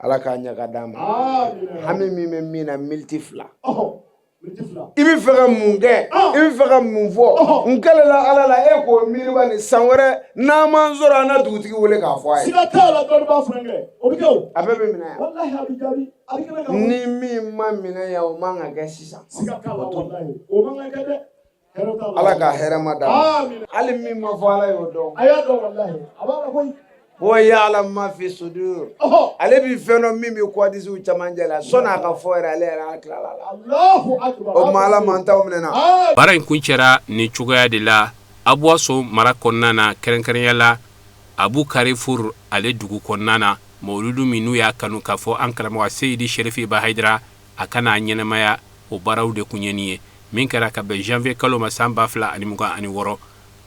Ala k'a ɲɛ ka d'an ma. Amina ya Rabbi. Hami min bɛ min na miniti 2. Ɔhɔ. Miniti 2. I bɛ fɛ ka mun kɛ? I bɛ fɛ ka mun fɔ? N kalela Ala la e k'o miiri bani san wɛrɛ n'an m'an sɔrɔ an na dugutigi wele k'a fɔ a ye. Siga t'a la dɔnniba filɛ kɛ. O bɛ kɛ o. A bɛɛ bɛ minɛ yan. Walahi a bɛ jaabi. A bɛ kɛnɛ kan. Ni min ma minɛ yan o man ka kɛ sisan. Siga t'a la walahi. O man kan ka kɛ dɛ. Hɛrɛ t'a la. Ala ka hɛrɛ ma d'an ma. Amina. Hali min ma fɔ Ala y'o dɔn. A y'a dɔn walahi. A b'a la koyi. Wa ya'lamu ma fi sudur. Ɔhɔ. Ale bi fɛn dɔn min bɛ kɔdisiw camancɛ la sɔnni a ka fɔ yɛrɛ ale yɛrɛ a tilala la. Allahu akbar. O tuma Ala m'an taw minɛ na. Baara in kuncɛra nin cogoya de la Aboisso mara kɔnɔna na kɛrɛnkɛrɛnya la Abu Carrefour ale dugu kɔnɔna na. Mawuludu min n'u y'a kanu k'a fɔ an karamɔgɔ Seyidi Sherifi Iba Hayidara a ka n'a ɲɛnamaya, o baaraw de kun ye nin ye min kɛra ka bɛn janvier kalo ma san 2026.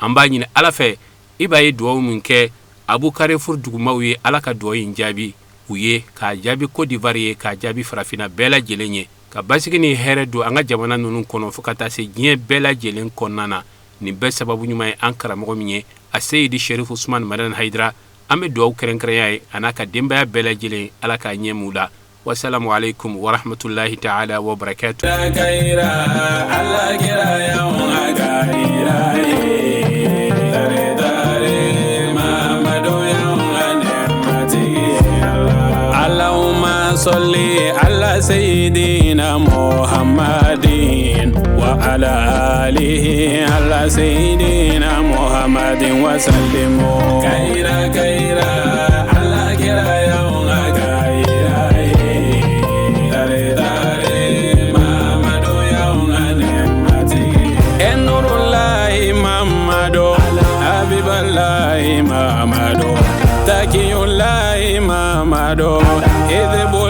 An b'a ɲini Ala fɛ, Iba ye dugawu min kɛ Abu Carrefour dugumaw ye, Ala ka dugawu in jaabi u ye, k'a jaabi Côte d'Ivoire ye, k'a jaabi farafinna bɛɛ lajɛlen ye, ka basigi ni hɛrɛ don an ka jamana ninnu kɔnɔ fo ka taa se diɲɛ bɛɛ lajɛlen kɔnɔna na. Nin bɛɛ sababu ɲuman ye an karamɔgɔ min ye, a Seyidi Sherifu Usumani Madani Hayidara. An bɛ dugawu kɛrɛnkɛrɛnya ye a n'a ka denbaya bɛɛ lajɛlen, Ala k'a ɲɛ m'u la. Wasalamu alaikum warahmatullahi ta'ala wa barakatuh. Allahumma salli ala sayyidina Muhammadin wa ala alihi ala sayyidina Muhammadin wa sallimu. Kaira kaira ala kira ya kaira tare tare Mamadu ya nemati Enurullahi Mamadu Habiballahi Mamadu Takiyullahi Mamadu Idhibu